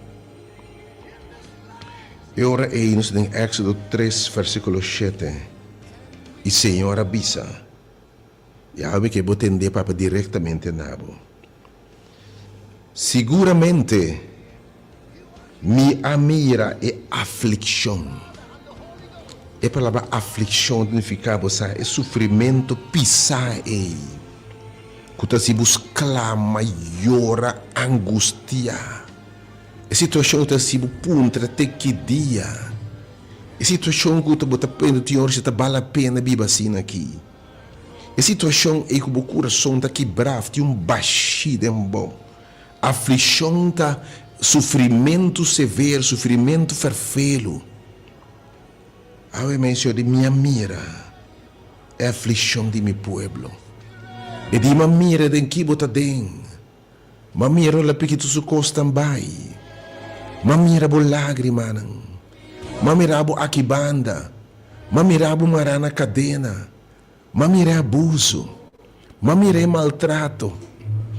E ora ei nos ta den Éksodo tres versíkulo shete, I Señor a bisa, Yahweh ke bo tende papia direktamente na bo. Siguramente mi a mira e aflikshon. E palabra aflikshon ta nifiká, bo sa, e sufrimentu pisá ei ku ta hasi bo sklama, yora, angustiá. E situashon ku ta hasi bo puntra te ki dia. E situashon ku bo ta pensa tin ora si ta bal la pena biba asina aki. E situashon ei ku bo kurason ta kibrá of tin un bashí den bo. Aflishon ta sufrimentu sever, sufrimentu ferfelu. Awe mensho di mi a mira e aflishon di mi pueblo. E di mi a mira den ki bo ta den. Mi a mira ora pikitu su kosnan bai. Mi a mira bo lágrimanan. Mi a mira bo aki banda. Mi a mira bo mará na kadena. Mi a mira e abuso. Mi a mira e maltrato.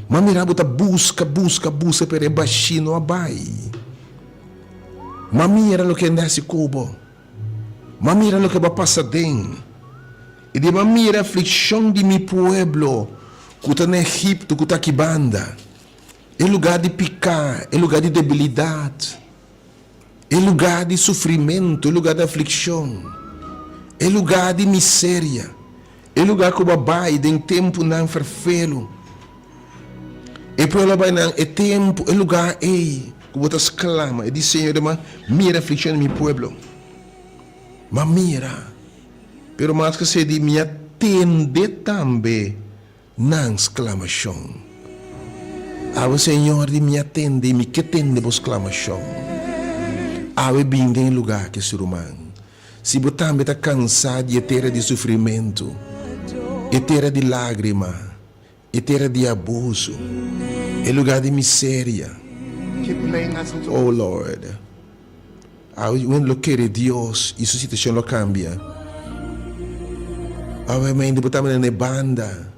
Mi a mira bo ta buska, buska, buska pero e bashí no a bai. Mi a mira loke hende a hasi ku bo. Mi a mira loke bo a pasa den. I di mi a mira e aflikshon di mi pueblo ku ta na Egipto, ku ta aki banda, e lugá di piká, e lugá di debilidat, e lugá di sufrimentu, e lugá di aflikshon, e lugá di miseria, e lugá ku bo a bai den tempunan ferfelu. E pueblo a bai nan e tempu, e lugá ei ku bo ta sklama. E di, Señor, mi a mira e aflikshon di mi pueblo. Mi a mira. Pero mas ke esei di mi a tende tambe nan sklamashon. Awe, Señor, di mi a tende i mi ke tende bo sklamashon. Awe bin den e lugá aki, su ruman. Si bo tambe ta kansá di e tera di sufrimentu, e tera di lágrima, e tera di abuso, e lugá di miseria, oh Lord. Awe un hende lo kere Dios i su situacion lo cambia. Awe mente bo ta mira na e banda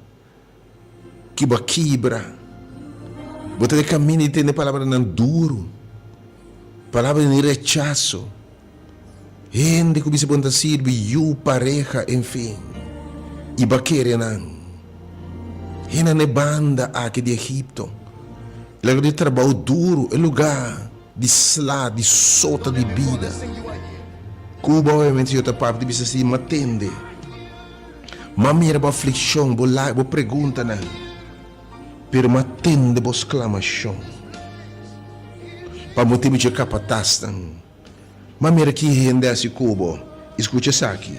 ki bo a kibra. Bo ta den caminda di tende palabranan duru, palabranan di rechaso. Hende ku bisa bo no ta sirbi, yu, pareha, enfin. I bo a kere nan. Hende na e banda aki di Egipto. E lugar di trabou duru, e lugar di sla, di sota di bida. Ku bo obviamente yo ta papia di bisa si, ma tende. Ma mira bo aflikshon, bo la, bo preguntanan. Pero ma tende bo sklamashon. Pa motibu dje kapatasnan. Ma mira ki hende hasi ku bo, i skucha esaki.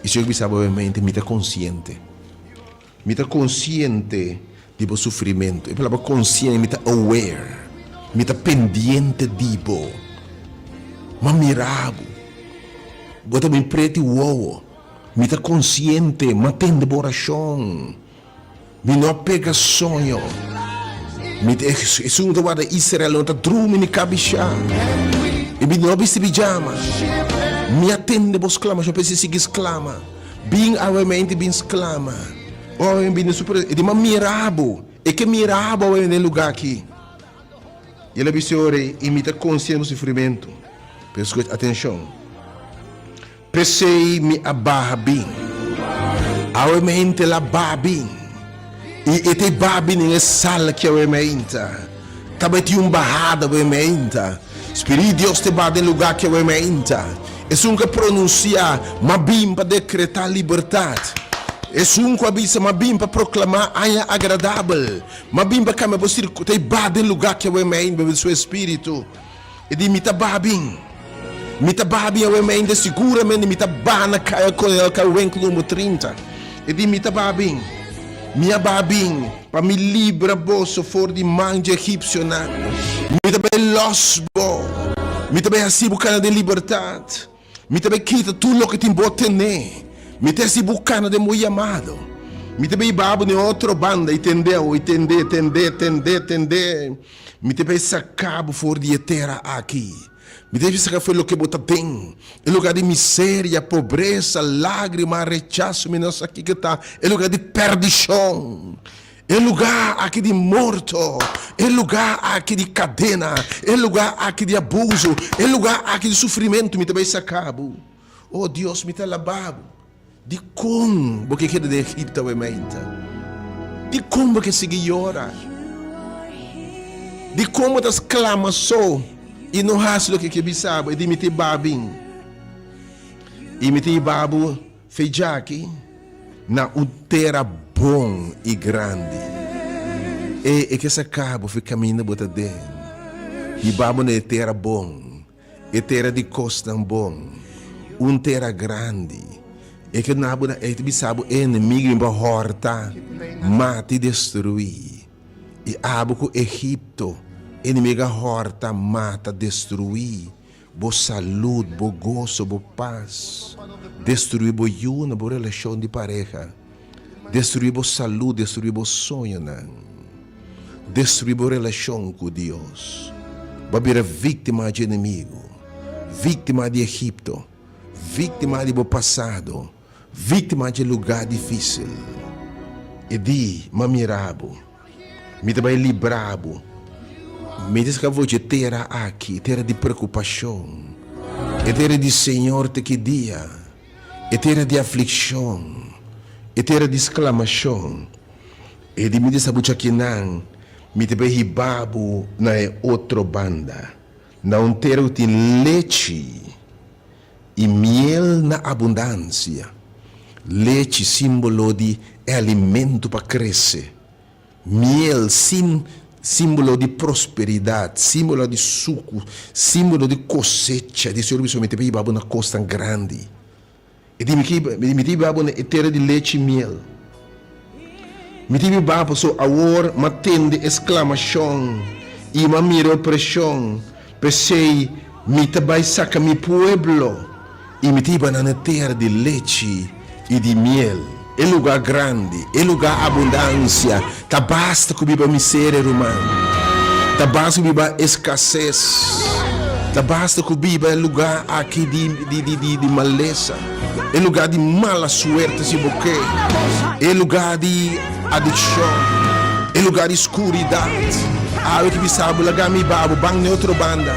I Señor bisa bo obviamente, mi ta konsiente. Mi ta konsiente di bo sufrimentu. E palabra konsiente, mi ta aware. Mi ta pendiente di bo. Mi a mira bo. Bo ta mi preti wowo. Mi ta konsiente. Mi a tende bo orashon. Mi no a pega soño. Mi ta esun ku ta warda Israel no ta drumi ni kabishá. I mi no a bisti pijama. Mi a tende bo sklamashon, p'esei sigui sklama. Bin awe mente bin sklama. Ora mi bini su presensia, e di, Mi a mira bo. E ke mira bo awe den e lugá aki. I el a bisa e ora ei, I mi ta konsiente bo sufrimentu. Pero skucha, atenshon. P'esei mi a baha bin. Awe mainta el a baha bin. I e ta e baha bin den e sala ki awe mainta. Tabatin un bahada awe mainta. Spirit di Dios ta e baha den lugá ki awe mainta. Esun ku a pronunsiá, M'a bin pa dekretá libertat. Esun ku a bisa, M'a bin pa proklamá aña agradabel. M'a bin pa kambia bo sirku. Ta e baha den lugá ki awe mainta, bebe su Espíritu. E di, Mi ta baha bin. Mi ta baha bin awe mainta, siguramente mi ta baha na Kaya Kolonel Karwenkel number 30. E di, Mi ta baha bin. Mi a baha bin pa mi libra boso for di man dje egipsionan. Mi ta bai lòs bo. Mi ta bai hasi bo kana den libertat. Mi ta bai kita tur loke tin bo tené. Mi ta hasi bo kana den bo yamado. Mi ta bai hiba bo den otro banda i tende bo, i tende, tende, tende, tende. Mi ta bai saka bo for di e tera aki. Mi ta bai saka for di loke bo ta den, e lugar di miseria, pobresa, lágrima, rechaso, mi no sa kiko ta, e lugar di perdishon. E lugá aki di morto, e lugá aki di kadena, e lugá aki di abuso, e lugá aki di sufrimentu, mi ta bai saka bo. O Dios, mi ta alabá bo. Dikon bo ke keda den Egipto awe mainta? Dikon bo ke sigui yora? Dikon bo ta sklama so i no hasi loke ke bisa bo? E di, Mi ta hiba bin, i mi ta hiba bo fe djaki. Na un tera bon i grandi. E e ke saka bo fi kaminda bo ta den. Hiba bo na e tera bon, e tera di kosnan bon, un tera grandi. E ke duna bo na e ta bisa bo e enemigu bin pa hòrta, mata i destruí. I abo ku Egipto, enemigu a hòrta, mata, destruí. Bo salud, bo goso, bo pas. Destruí bo yunan, bo relashon di pareha. Destruí bo salud, destruí bo soñonan. Destruí bo relashon ku Dios. Bo a bira víktima dje enemigu, víktima di Egipto, víktima di bo pasado, víktima dje lugá difísil. E di, M'a mira bo. Mi ta bai libra bo. Mi ta saka bo dje tera aki, tera di preokupashon, e tera di Señor te ki dia, e tera di aflikshon, e tera di sklamashon. E di mi ta sa bo djakinan, mi ta bai hiba bo na e otro banda, na un tera ku tin lechi i miel na abundansia. Lechi, símbolo di e alimento pa krese. Miel, sin, símbolo di prosperidat, símbolo di suku, símbolo di kosecha. Di Señor bisa, Mi ta bai hiba bo na kosnan grandi. E di, Mi ta hiba bo na e tera di lechi i miel. Mi ta hiba bo pasobra awor m'a tende e sklamashon i m'a mira e opreshon. P'esei mi ta bai saka mi pueblo i mi ta hiba nan na tera di lechi i di miel, e lugá grandi, e lugá abundansia. Ta basta ku biba miseria, ruman. Ta basta ku biba eskases. Ta basta ku biba e lugá aki di di di di di malesa, e lugá di mala suerte si bo ke, e lugá di adikshon, e lugá di skuridat. Awe ki bisa bo laga mi ba bo ban n'e otro banda.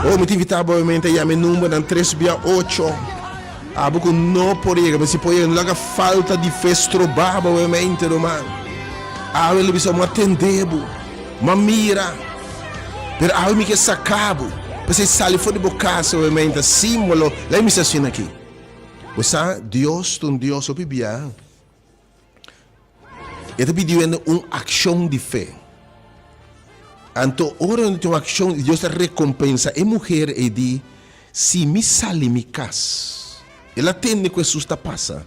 Oh, mi ta invitá bo obviamente a yama e numbernan tres bia ocho. Abo ku no por yega, pero si por yega, no laga falta di fe stroba bo obviamente, ruman. Awe lo bisa bo atendé bo, ma mira, pero awe mi ke saka bo. P'esei sali for di bo kas obviamente, símbolo, laga mi bisa asina aki. Bo sa, Dios ta un Dios hopi bia. E ta pidi hende un akshon di fe. Anto ora hende tin un akshon, Dios ta rekompensa e muher ei di, Si mi sali mi kas. El a tende ku Hesus ta pasa.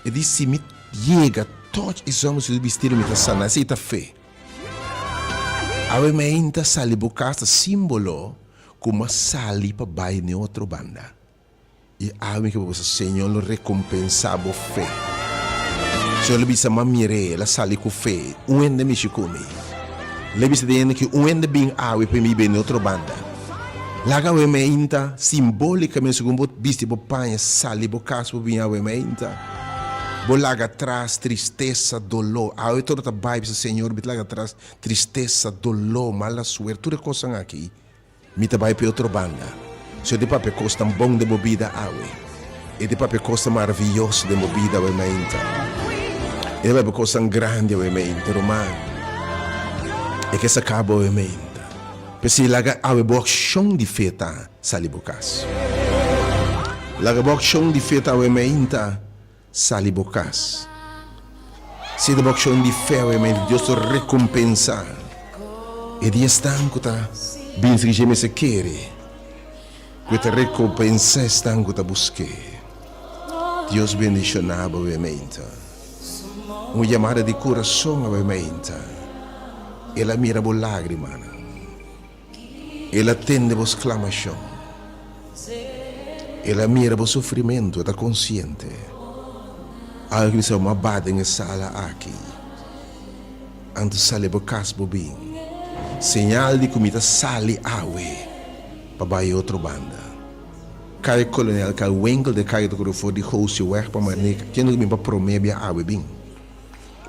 E di, Si mi yega tòch e zòm di su bistido, mi ta sana. Esei ta fe. Awe meinta sali bo kas ta símbolo ku mi a sali pa bai n'e otro banda. I ami ke bo bisa, Señor lo rekompensá bo fe. Señor lo bisa, M'a mir'é, el a sali ku fe, un hende mishi ku mi. Lo e bisa den hende ki un hende bin awe pa mi bini otro banda. Laga awe meinta, simbolikamente segun bo bisti bo paña, sali bo kas bo bin awe meinta. Bo laga atras tristesa, doló. Awe tur ta bai bisa, Señor, mi ta laga atras tristesa, doló, mala suerte, tur e kosnan aki. Mi ta bai p'e otro banda. Señor di papia kosnan bon den bo bida awe. E di papia kosnan maravioso den bo bida awe mainta. E di papia kosnan grandi awe mainta, ruman. E ke saka bo awe mainta. P'esei laga awe bo akshon di fe ta sali bo kas. Laga bo akshon di fe ta awe mainta. Sali bo kas. Si ta bo akshon di fe obviamente Dios ta rekompensá e di esnan ku ta bin sigui dje mester kere. Ku e ta rekompensá esnan ku ta busk'é. Dios bendishoná bo awe meinta. Un yamada di kurason awe meinta. El a mira bo lágrimanan. El a tende bo sklamashon. El a mira bo sufrimentu, e ta konsiente. Algu ki bisa bo mabá den e sala aki. Anto sali bo kas bo bin. Señal di ku mi ta sali awe pa bai e otro banda. Kaya Kolonel Kal Winkel den kaya ta kore for di Gooseweg pa Marnika. Kende ku bin pa promé bia awe bin.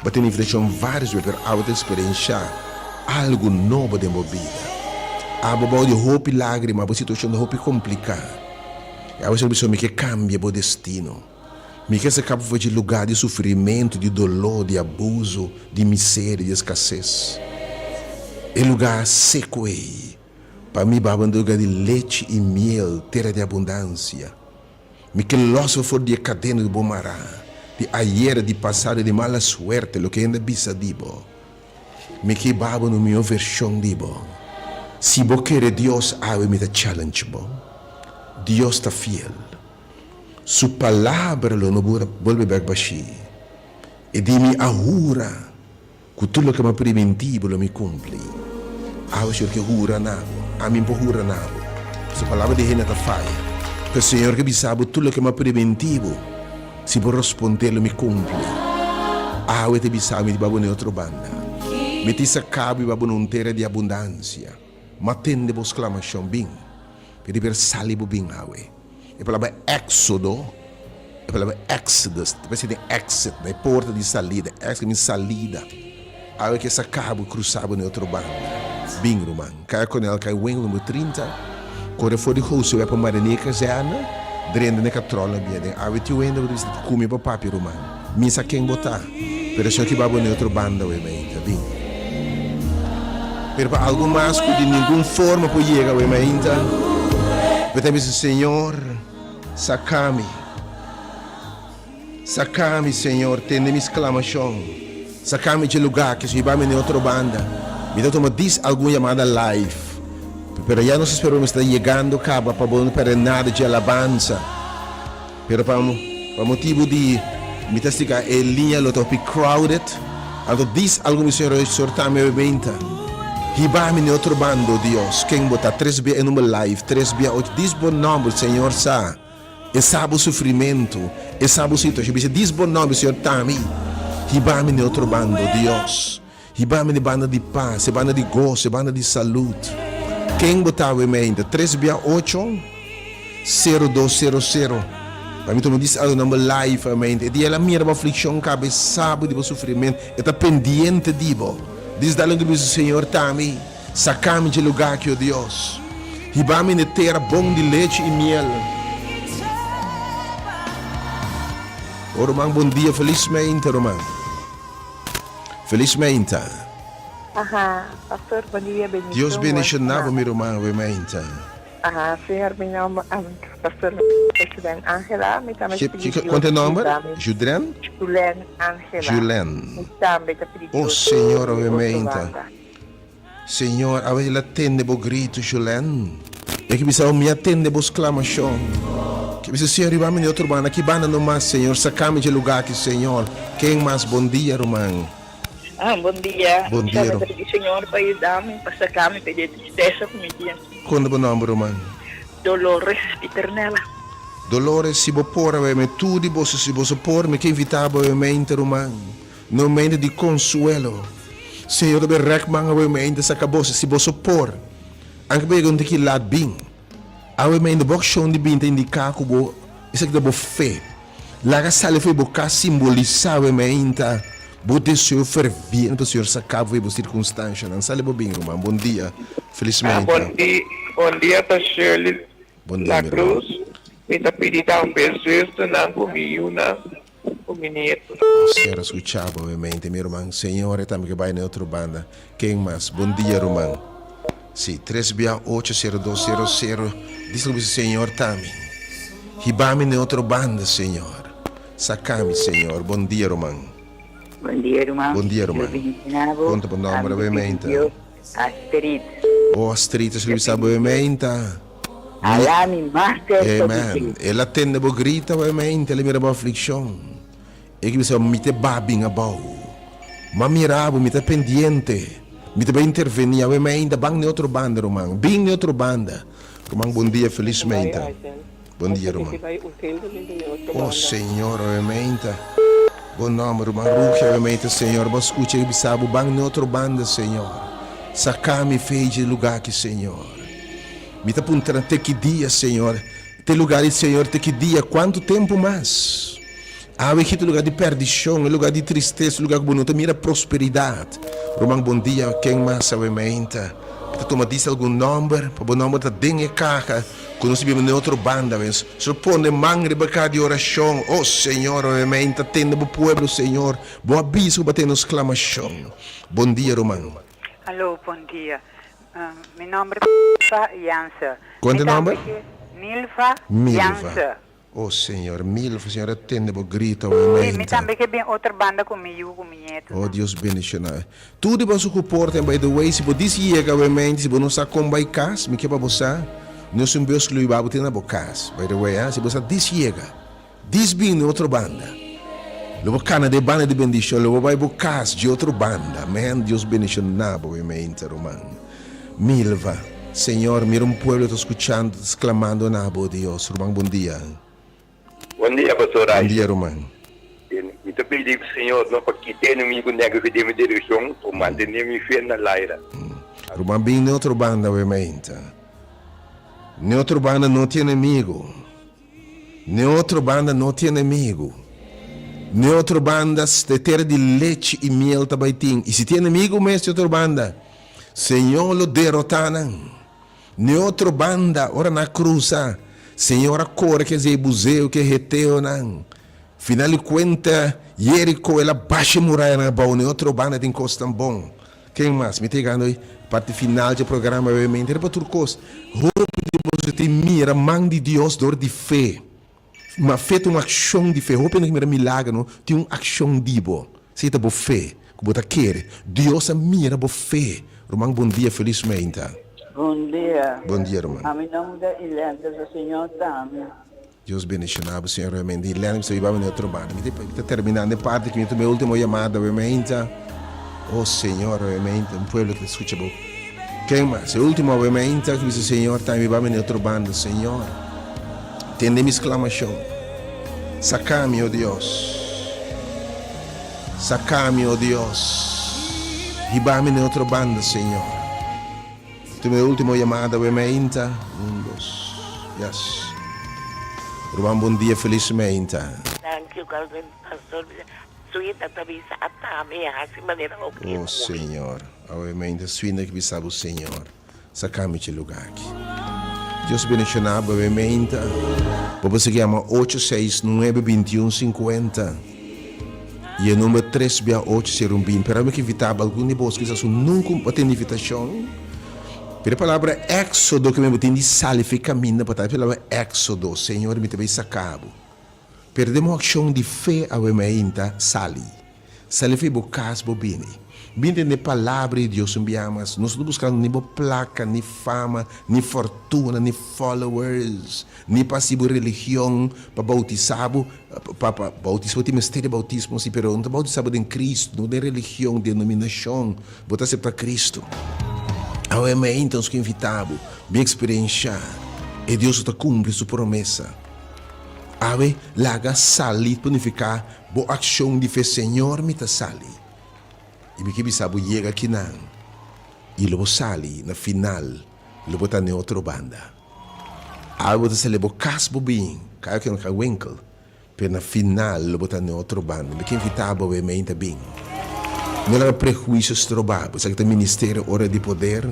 Bo tin invitashon vários bia pero awe ta eksperenshá algu nobo den bo bida. Abo bou di hopi lágrima, bo situashon ta hopi kompliká. I awe Señor bisa mi ke kambia bo destino. Mi ke saka bo for dje lugá di sufrimentu, di doló, di abuso, di miseria, di eskases. E lugá seku ei, pa mi baba un lugá di lechi i miel, tera di abundansia. Mi ke lòs bo for di e kadena ku bo mará, di ayera, di pasado, di mala suerte, loke hende a bisa di bo. Mi ke hiba bo na un mihó vershon di bo. Si bo kere Dios awe mi ta challenge bo. Dios ta fiel. Su palabra lo no bolbe bèk bashí. E di mi a hura Ku tur loke mi a primintí bo lo mi kumpli. Awe Señor ke hura na bo, ami por hura na bo. Pasobra palabra di hende ta faya. Pero Señor ke bisa bo tur loke mi a primintí bo, si bo rospondé lo mi kumpli. Awe ta bisa mi di ba bo na e otro banda. Mi ta saka bo i ba bo na un tera di abundansia. Ma tende bo sklamashon, bin. Mi ta bira sali bo bin awe. E palabra éxodo, e palabra exodus, ta parece den exit, na e porta di salida. Ex ke mean salida. Awe ke saka bo, krusa bo na e otro banda. Bin, ruman. Kaya Konel, kaya Winkel number 30, kore for di Josue pa Marinier Kazerne, drenta na e katròl na bia den. Awe tiu hende bo ta bisa ta kume pa papia, ruman. Mi sa ken bo ta, pero esaki ba bo na e otro banda awe mainta. Bin. Pero pa algu mas ku di ningun forma por yega awe mainta, bo ta bisa, Señor, saka mi. Saka mi, Señor, tende mi sklamashon. Saka mi dje lugá aki, hiba mi na e otro banda. Mi ta tuma dis algun yamada live, pero ya nos spera bo mester ta yegando kaba pa bo no perde nada dje alabansa. Pero pa pa motibu di mi ta stika e liña lo ta hopi crowded, anto dis algun mi señor exhorta mi bebenta, hiba mi na e otro banda, o Dios, ken bo ta? Tres bia e number live, tres bia ocho, dis bo nomber, Señor sa, e sa bo sufrimentu, e sa bo situacion, bisa dis bo nomber, Señor ta mi, hiba mi na e otro banda, o Dios. Hiba mi na e banda di pas, e banda di goso, e banda di salud. Ken bo ta awe meinta? Tres bia ocho, sero dos sero sero. Pa mi tuma dis algo nan bo life awe meinta. E dia el a mira bo afliccion caba, e sa bo di bo sufriment, e ta pendiente di bo. Dis dale un grito, Señor ta mi, saca mi dje lugar aki, o Dios. Hiba mi na e tera bon di lechi i miel. O ruman, bon dia, felis meinta ruman. Feliz meinta. Aha, pastor bon dia bendicion. Dios bendiciona bo mi ruman awe meinta. Aha, señor mi nomber pastor mi ta Julen Angela mi tambe ta pidi Dios Cuanto e nomber? Judren? Julen Angela. Julen. Mi tambe ta pidi Dios. Oh señor awe meinta. Señor, awe el a tende bo gritu, Julen. E ke bisa bo, Mi a tende bo sklamashon. Ke bisa, Señor, riba mi di otro banda. Ki banda no mas, Señor? Saka mi dje lugá aki, Señor. Ken mas? Bon dia, ruman. Ah, bon dia. Bon dia, Mi ta pidi Señor pa yuda mi, pa saka mi pa di e tristesa ku mi tin. Konta bo nòmber, ruman? Dolores Pieternella. Dolores, si bo por awe mi, tur di boso, si boso por, mi ke invitá bo awe mente, ruman. No mente di konsuelo. Señor ta bin rèk man awe mente saka boso, si boso por. Anke bo yega un tiki lat bin. Awe mente bo akshon di bin ta indiká ku bo esaki ta bo fe. Laga sali for di bo kas simbolisá awe meinta bo deseo ferviente pa Señor saka bo for di bo sirkunstanshanan. Sali bo bin ruman. Bon dia. Felis meinta. Bon dia ta Shirley Bon dia La mi ruman. Cruz. Mi ta pidi tambe zusternan ku mi yunan. Ku mi nieto. Señor a skucha bo obviamente mi ruman. Señor e tambe ke bai na e otro banda. Ken mas? Bon dia ruman. Si, tres bia ocho sero dos sero sero. Dis lo bisa Señor ta mi. Hiba mi na e otro banda Señor. Saka mi Señor. Bon dia ruman. Bon dia ruman. Bon dia ruman. Dios bendiciona bo. Konta bo nomber Ami ta pidi obviamente. Dios Astrid. Oh Astrid, esaki Ta bisa pidi bo Dios. obviamente. Hala mi mas serka di Amen. dje. El a tende bo grita, obviamente, el a mira bo aflikshon. E ki bisa, Mi te ba bin abou. M'a mira bo, mi ta pendiente. Mi ta bai intervení. Awe mi ainda ban n'e otro banda, ruman. Bin n'e otro banda. Ruman, bon dia, felis meinta. Bon dia, ruman. Oh, Señor, awe meinta. Bo nomber, ruman Rugi, awe meinta, Señor. Bo a scucha e bisa bo, ban n'e otro banda, Señor. Saca mi fei dje lugar aki, Señor. Mi ta puntra te ki dia, Señor. Te lugar di Señor te ki dia? Cuantu tempu mas? Awe ki ta lugar di perdicion, e lugar di tristesa, e lugar cu bo no ta mira prosperidad. Ruman, bon dia. Ken mas awe meinta? Mi ta tuma disa algun nomber, pa bo nomber ta den e caha cu nos ta biba na e otro banda awe. So pone man riba caha di oracion. Oh, Señor, awe meinta tende bo pueblo, Señor. Bo a bisa cu bo a tende nos clamacion. Bon dia, ruman. Alo, bon dia. Mi nomber ta Nilva Janse. Kon Mi ta tambe nomber? ke Nilva Milva. Janse. Oh Señor, Milva, Señor a tende bo grito awe Sí, mi meinta. tambe ke bin otro banda ku mi yu ku mi Oh ñetonan. Dios bendiciona. Tur di boso ku por ten by the way, si bo dis yega awe meinta, si bo no sa kon bai kas, mi ke pa bo sa, nos un bus lo hiba bo te na bo kas. By the way, ha, si bo sa dis yega. Dis bin di otro banda. Lo bo cana den banda di bendicion, lo bo bay bo cas dje otro banda. Amen. Dios bendiciona bo mente, ruman. Milva, Señor, mira un pueblo ta scuchando, ta sclamando na bo, Dios. Ruman, bon dia. Bon dia, Pastor Bon Ray. dia, ruman. Mi ta pidi Señor no pa kita enemigo negro den mi direccion, pa mantene mi fe na laira. Ruman, bin den otro banda, awe mainta. Den otro banda no tin enemigo. N'e otro banda no tin enemigu. N'e otro banda e tera di lechi i miel ta bai tin. I si tin enemigu mes n'e otro banda, Señor lo derotá nan. N'e otro banda, ora nan a krusa, Señor a kore ku e zebuzeo, ku e heteonan. Final di kuenta, Jeriko el a basha e murayanan abou. N'e otro banda tin kosnan bon. Ken mas? Mi ta yegando e parti final dje programa obviamente. Riba tur kos, hopi di boso tin mira man di Dios dor di fe. Ma fe ta un akshon di fe. Hopi hende ku mira milager no tin un akshon di bo. Esei ta bo fe ku bo ta kere. Dios a mira bo fe. Ruman bon dia felis meinta. Bon dia. Bon dia ruman. Ami nomber ta Ilenda su señor tambe. Dios bendiciona bo señor realmente y Lenny mi ta biba den otro banda mi ta terminando e parti aki mi ta tuma e ultimo yamada obviamente oh señor obviamente un pueblo ki ta scucha bo ken mas e ultimo obviamente ki bisa señor tambe biba den otro banda señor tende mi exclamacion saca mi oh Dios saca mi oh Dios hiba mi den otro banda señor. Tuma e ultimo yamada we meinta. Un dos yes. Ruman bon dia felis meinta. Danki Calvin pastor bisa Swinda ta bisa atami e hasi manera bo ke Oh ku mi. Señor awe meinta Swinda ki bisa bo Señor saka mi dje lugar aki Dios bendiciona bo awe meinta bo por sigui yama ocho seis nuebe bintiun sinkuenta y e number tres bia ocho sero un binti. Pero mi ke invitá bo, algun di bos kisas ku nunka a tende invitashon, pero e palabra éksodo ke mi bo tin di sali for e kaminda pa ta e palabra éksodo, Señor mi ta bai saka bo. Pero den un akshon di fe awe mi a hinta sali. Sali for bo kas bo bini. Bin tende e palabra di Dios un bia mas. Nos no ta buskando ni bo plaka, ni fama, ni fortuna, ni followers. Ni pa hasi bo religion, pa bautisá bo, pa, pa, bautismo tin mester di bautismo si, pero no ta bautisá bo den Cristo, no den religion, denominacion, bo ta aceptá Cristo. Awe meinta nos ku invitá bo, bin experienciá e Dios ku ta cumpli su promesa. Awe laga sali por nifiká bo accion di fe, Señor mi ta sali, i mi ke bisa bo yega akinan, i lo bo sali na final, lo bo ta n'e otro banda. Awe bo ta sali bo kas bo bin kai oke na kai winkel pero na final lo bo ta na e otro banda. Mi ke invita bo awe meinta bin. No laga prehuisio stroba bo. Esaki ta ministerio Ora di Poder,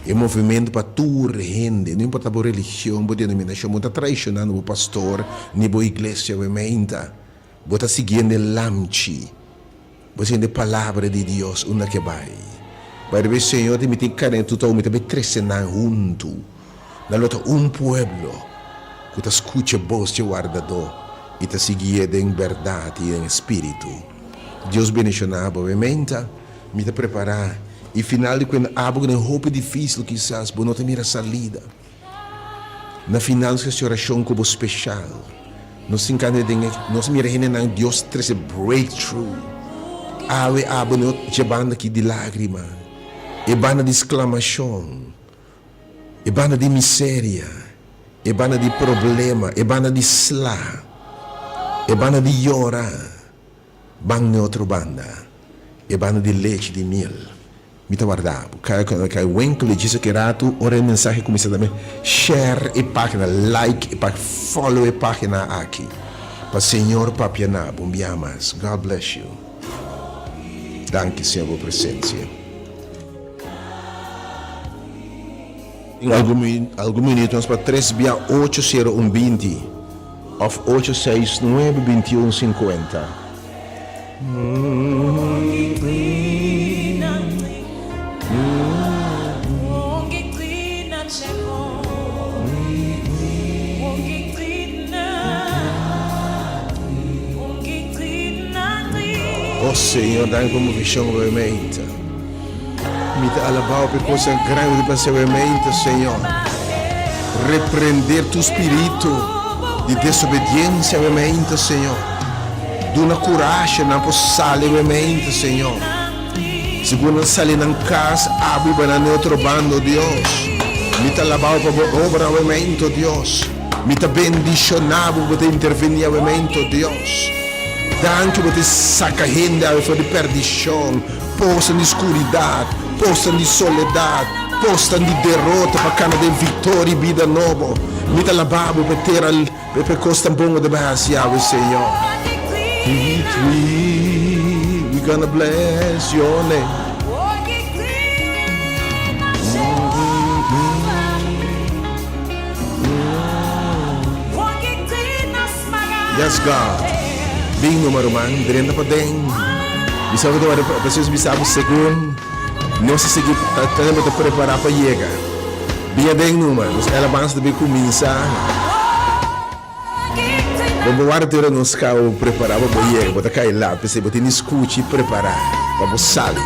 e movimento pa tur hende, no importa bo religion, bo denominacion, bo no ta traicionando bo pastor ni bo iglesia awe meinta. Bo ta siguiendo e lamchi. Bo siente palabra di Dios unda ke bai. Bai riba e Señor di mi tin karne tutou mi ta bai trese nan huntu. Nan lo ta un pueblo ku ta skucha bos dje wardadó i ta siguié den bèrdat i den spiritu. Dios bendishoná bo. Menta mi ta prepará i final di kuenta abo ku den hopi difísil kisas bo no ta mira salida. Na final nos hasi orashon ku bo speshal. Nos tin kende den e nos mira hendenan Dios trese breakthrough. Awe abo no dje banda aki di lagrima, e banda di sklamashon, e banda di miseria, e banda di problema, e banda di sla, e banda di yora. Ban n'e otro banda, e banda di lechi di miel. Mi ta warda bo. Kai kai winkel di djis aki ratu, ora e mensahe kuminsá tambe, share e página, like e página, follow e página aki, pa Señor papia na bo un bia mas. God bless you. Danki Señor pa bo presensia. Tin algun minuut nos pa tres bia ocho sero un binti of ocho seis nuebe binti un sinkuenta. Oh Señor, danki pa movishon bo meinta. Mi ta alabao p'e cosnan grandi pa haci awe-mente, Señor. Reprende tur spirito di desobediencia awe-mente, Señor. Duna curashi nan por sali awe-mente, Señor. Segun nan sali nan cas, abo i ba nan otro banda, oh Dios. Mi ta alabao pa bo obra awe-mente, oh Dios. Mi ta bendiciona bo, bo ta interveni awe-mente, oh Dios. Danki bo ta saca hende awe for di perdicion. Posnan di skuridat, posnan di soledat, posnan di derota pa kana den viktoria i bida nobo. Mi ta laba bo pa e tera, pa e kos tan bon ku ta bai hasi awe, Señor. We gonna bless your name. Yes God. Bin numa ruman, drenta paden. Mi sa ku ta wòrdu presioso bisa bo segun nos ta sigui ta ta ta prepará pa yega. Bin aden numa, nos alabansa ta bin kuminsá. Bo bo wòrdu te ora nos kaba bo prepará pa bo yega, bo ta kai lat, p'esei bo tin di skucha i prepará pa bo sali.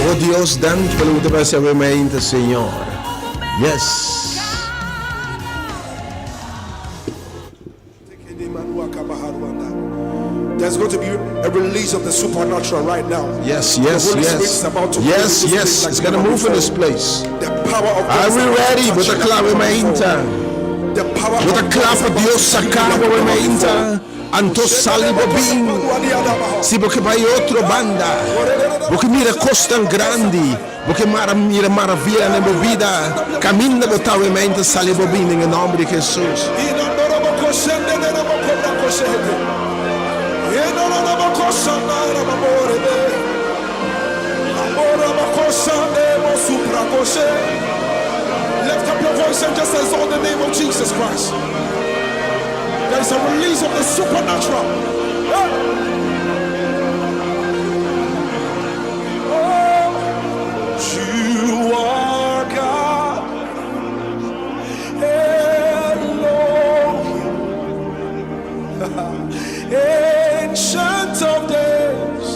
Oh Dios, danki pa loke bo ta hasi awe mainta, Señor. Yes. There's going to be a release of the supernatural right now. Yes, The Holy Spirit yes. is about to move Yes, in this yes. place like It's gonna never move in this before. place. The power of God Are is we about to ready? touch Bo ta you like kla never awe mainta? before. The power Bo ta of kla God is pa about Dios to heal saka you like bo awe never mainta? before. Anto sali bo bin. Si bo ke bai otro banda, bo ke mira kosnan grandi, bo ke mara mira maravianan den bo bida, kaminda bo ta awe mainta sali bo bin den e nòmber di Hesus. Lift up your voice and just exalt the name of Jesus Christ. There is a release of the supernatural. Hey. Oh, you are God. Elohim. Ancient of days.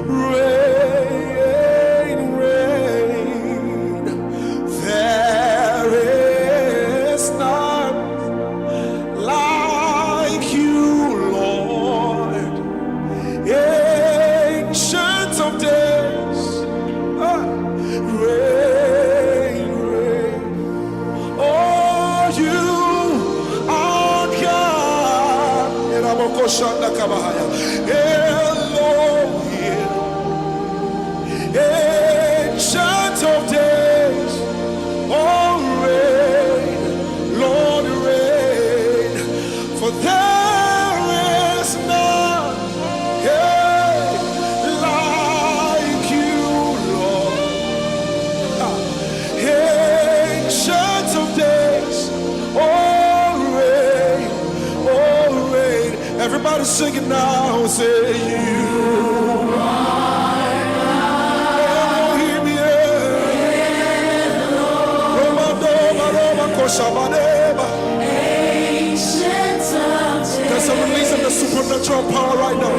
Reign, reign. There is none like you, Lord. Ancient of days. Ah, reign, reign. Oh, you are God. Elohim. Ancient of days. Oh, reign, Lord, reign. For there is none hey, like you, Lord. Ancient of days, oh, reign, oh, reign. Everybody sing it now. Say you. Elohim, yeah. Roma, Doma, Roma, Koshabaneba. There's a release of the supernatural power right now.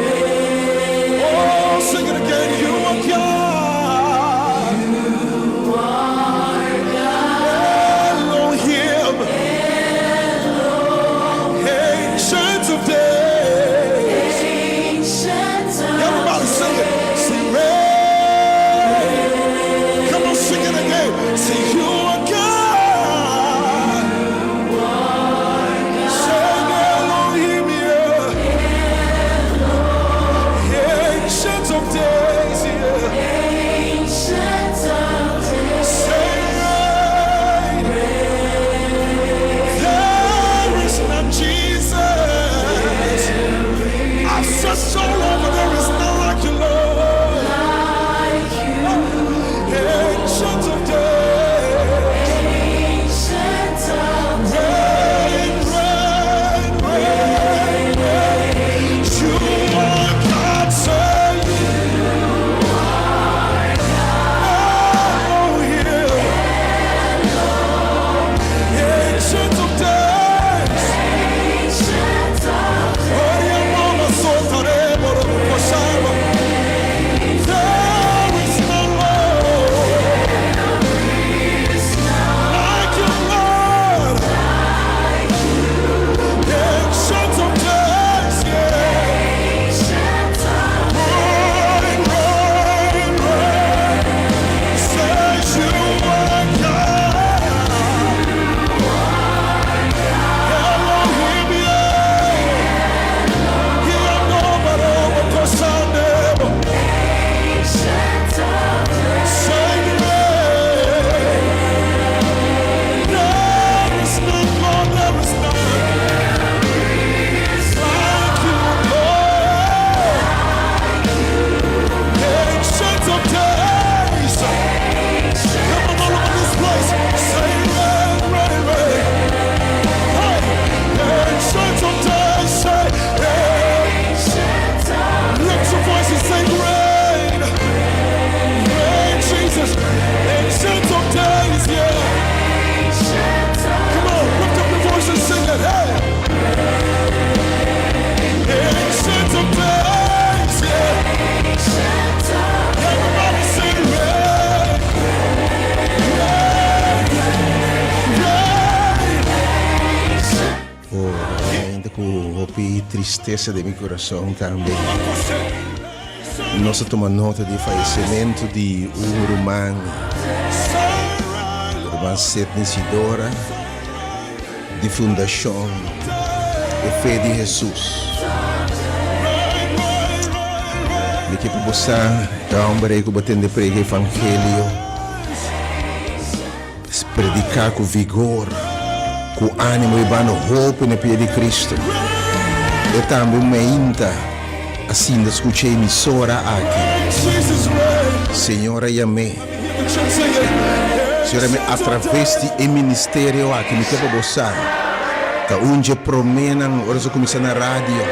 Ainda ku hopi tristesa den mi kurason tambe. Nos a tuma nota di fayesimentu di un ruman, ruman Sidney Sidora di Fundashon E Fe di Hesus. Mi ke pa bo sa e homber ei ku bo tende prega evangelio. Prediká ku vigor, ku ánimo i bano hopi na pia di Kristu. E tambe un meinta a sinta skucha e emisora aki. Señor a yam'é. Señor a yam'é atraves di e ministerio aki. Mi ke pa bo sa, ta un dje proménan ora su kuminsá na radio.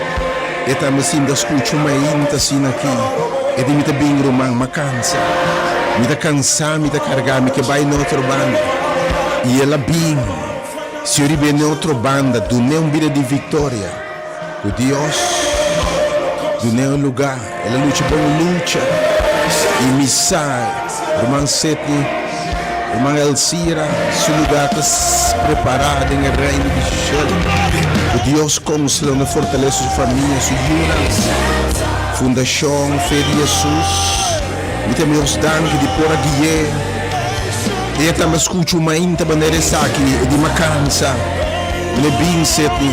E tambe sinta skucha un meinta asina aki. E di mi ta bin ruman, m'a kansa. Mi ta kansá, mi ta kargá, mi ke bai na otro banda. I el a bin. Señor i bini na otro banda, dun'é un bida di viktoria. Ku Dios dun'é un lugá. El a lucha bon lucha. I mi sa, ruman Sidney, ruman Elcira, su lugá ta prepará den e reino di shelu. Ku Dios konsolá na fortalesa su famia, su yunan. Fundashon Fe di Hesus, mi ta Dios danki di por a gui'é. E tambe skucha un mainta manera esaki, e di makansa. El a bin Sidney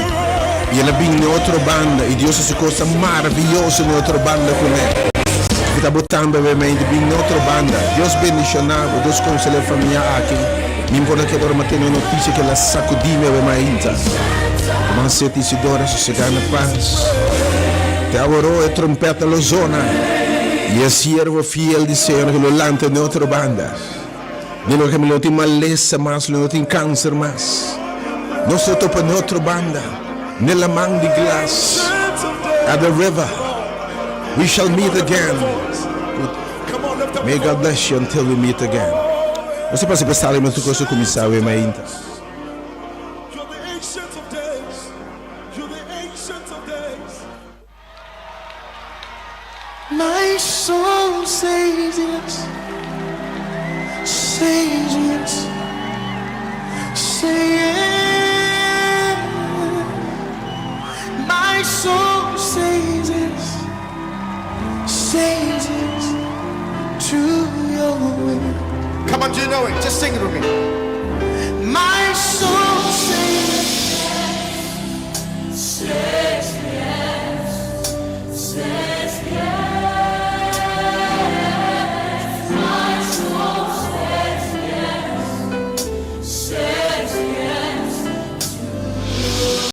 i el a bin n'e otro banda i Dios hasi kosnan maravioso n'e otro banda kuné. Mi ta bo tambe obviamente bin n'e otro banda. Dios bendishoná bo, Dios konsolá e famia aki. Mi por a keda ora mi a tene un notisia ku el a sakudí mi awe mainta. Ruman Sidney Isidora sosegá na pas. Te aworó e trompèt a lo zona i e siervo fiel di Señor lo lanta n'e otro banda. Ni lo no tin malesa mas, lo no tin kanser mas. Nos lo topa n'e otro banda, n'e laman di glas, at the river, we shall meet again. May God bless you until we meet again. Nos ta pasa pa sala i nos tur kos a kuminsá awe mainta. My soul says yes, says yes, say yes. My soul says yes, says yes to your will. Come on, do you know it? Just sing it with me. My soul.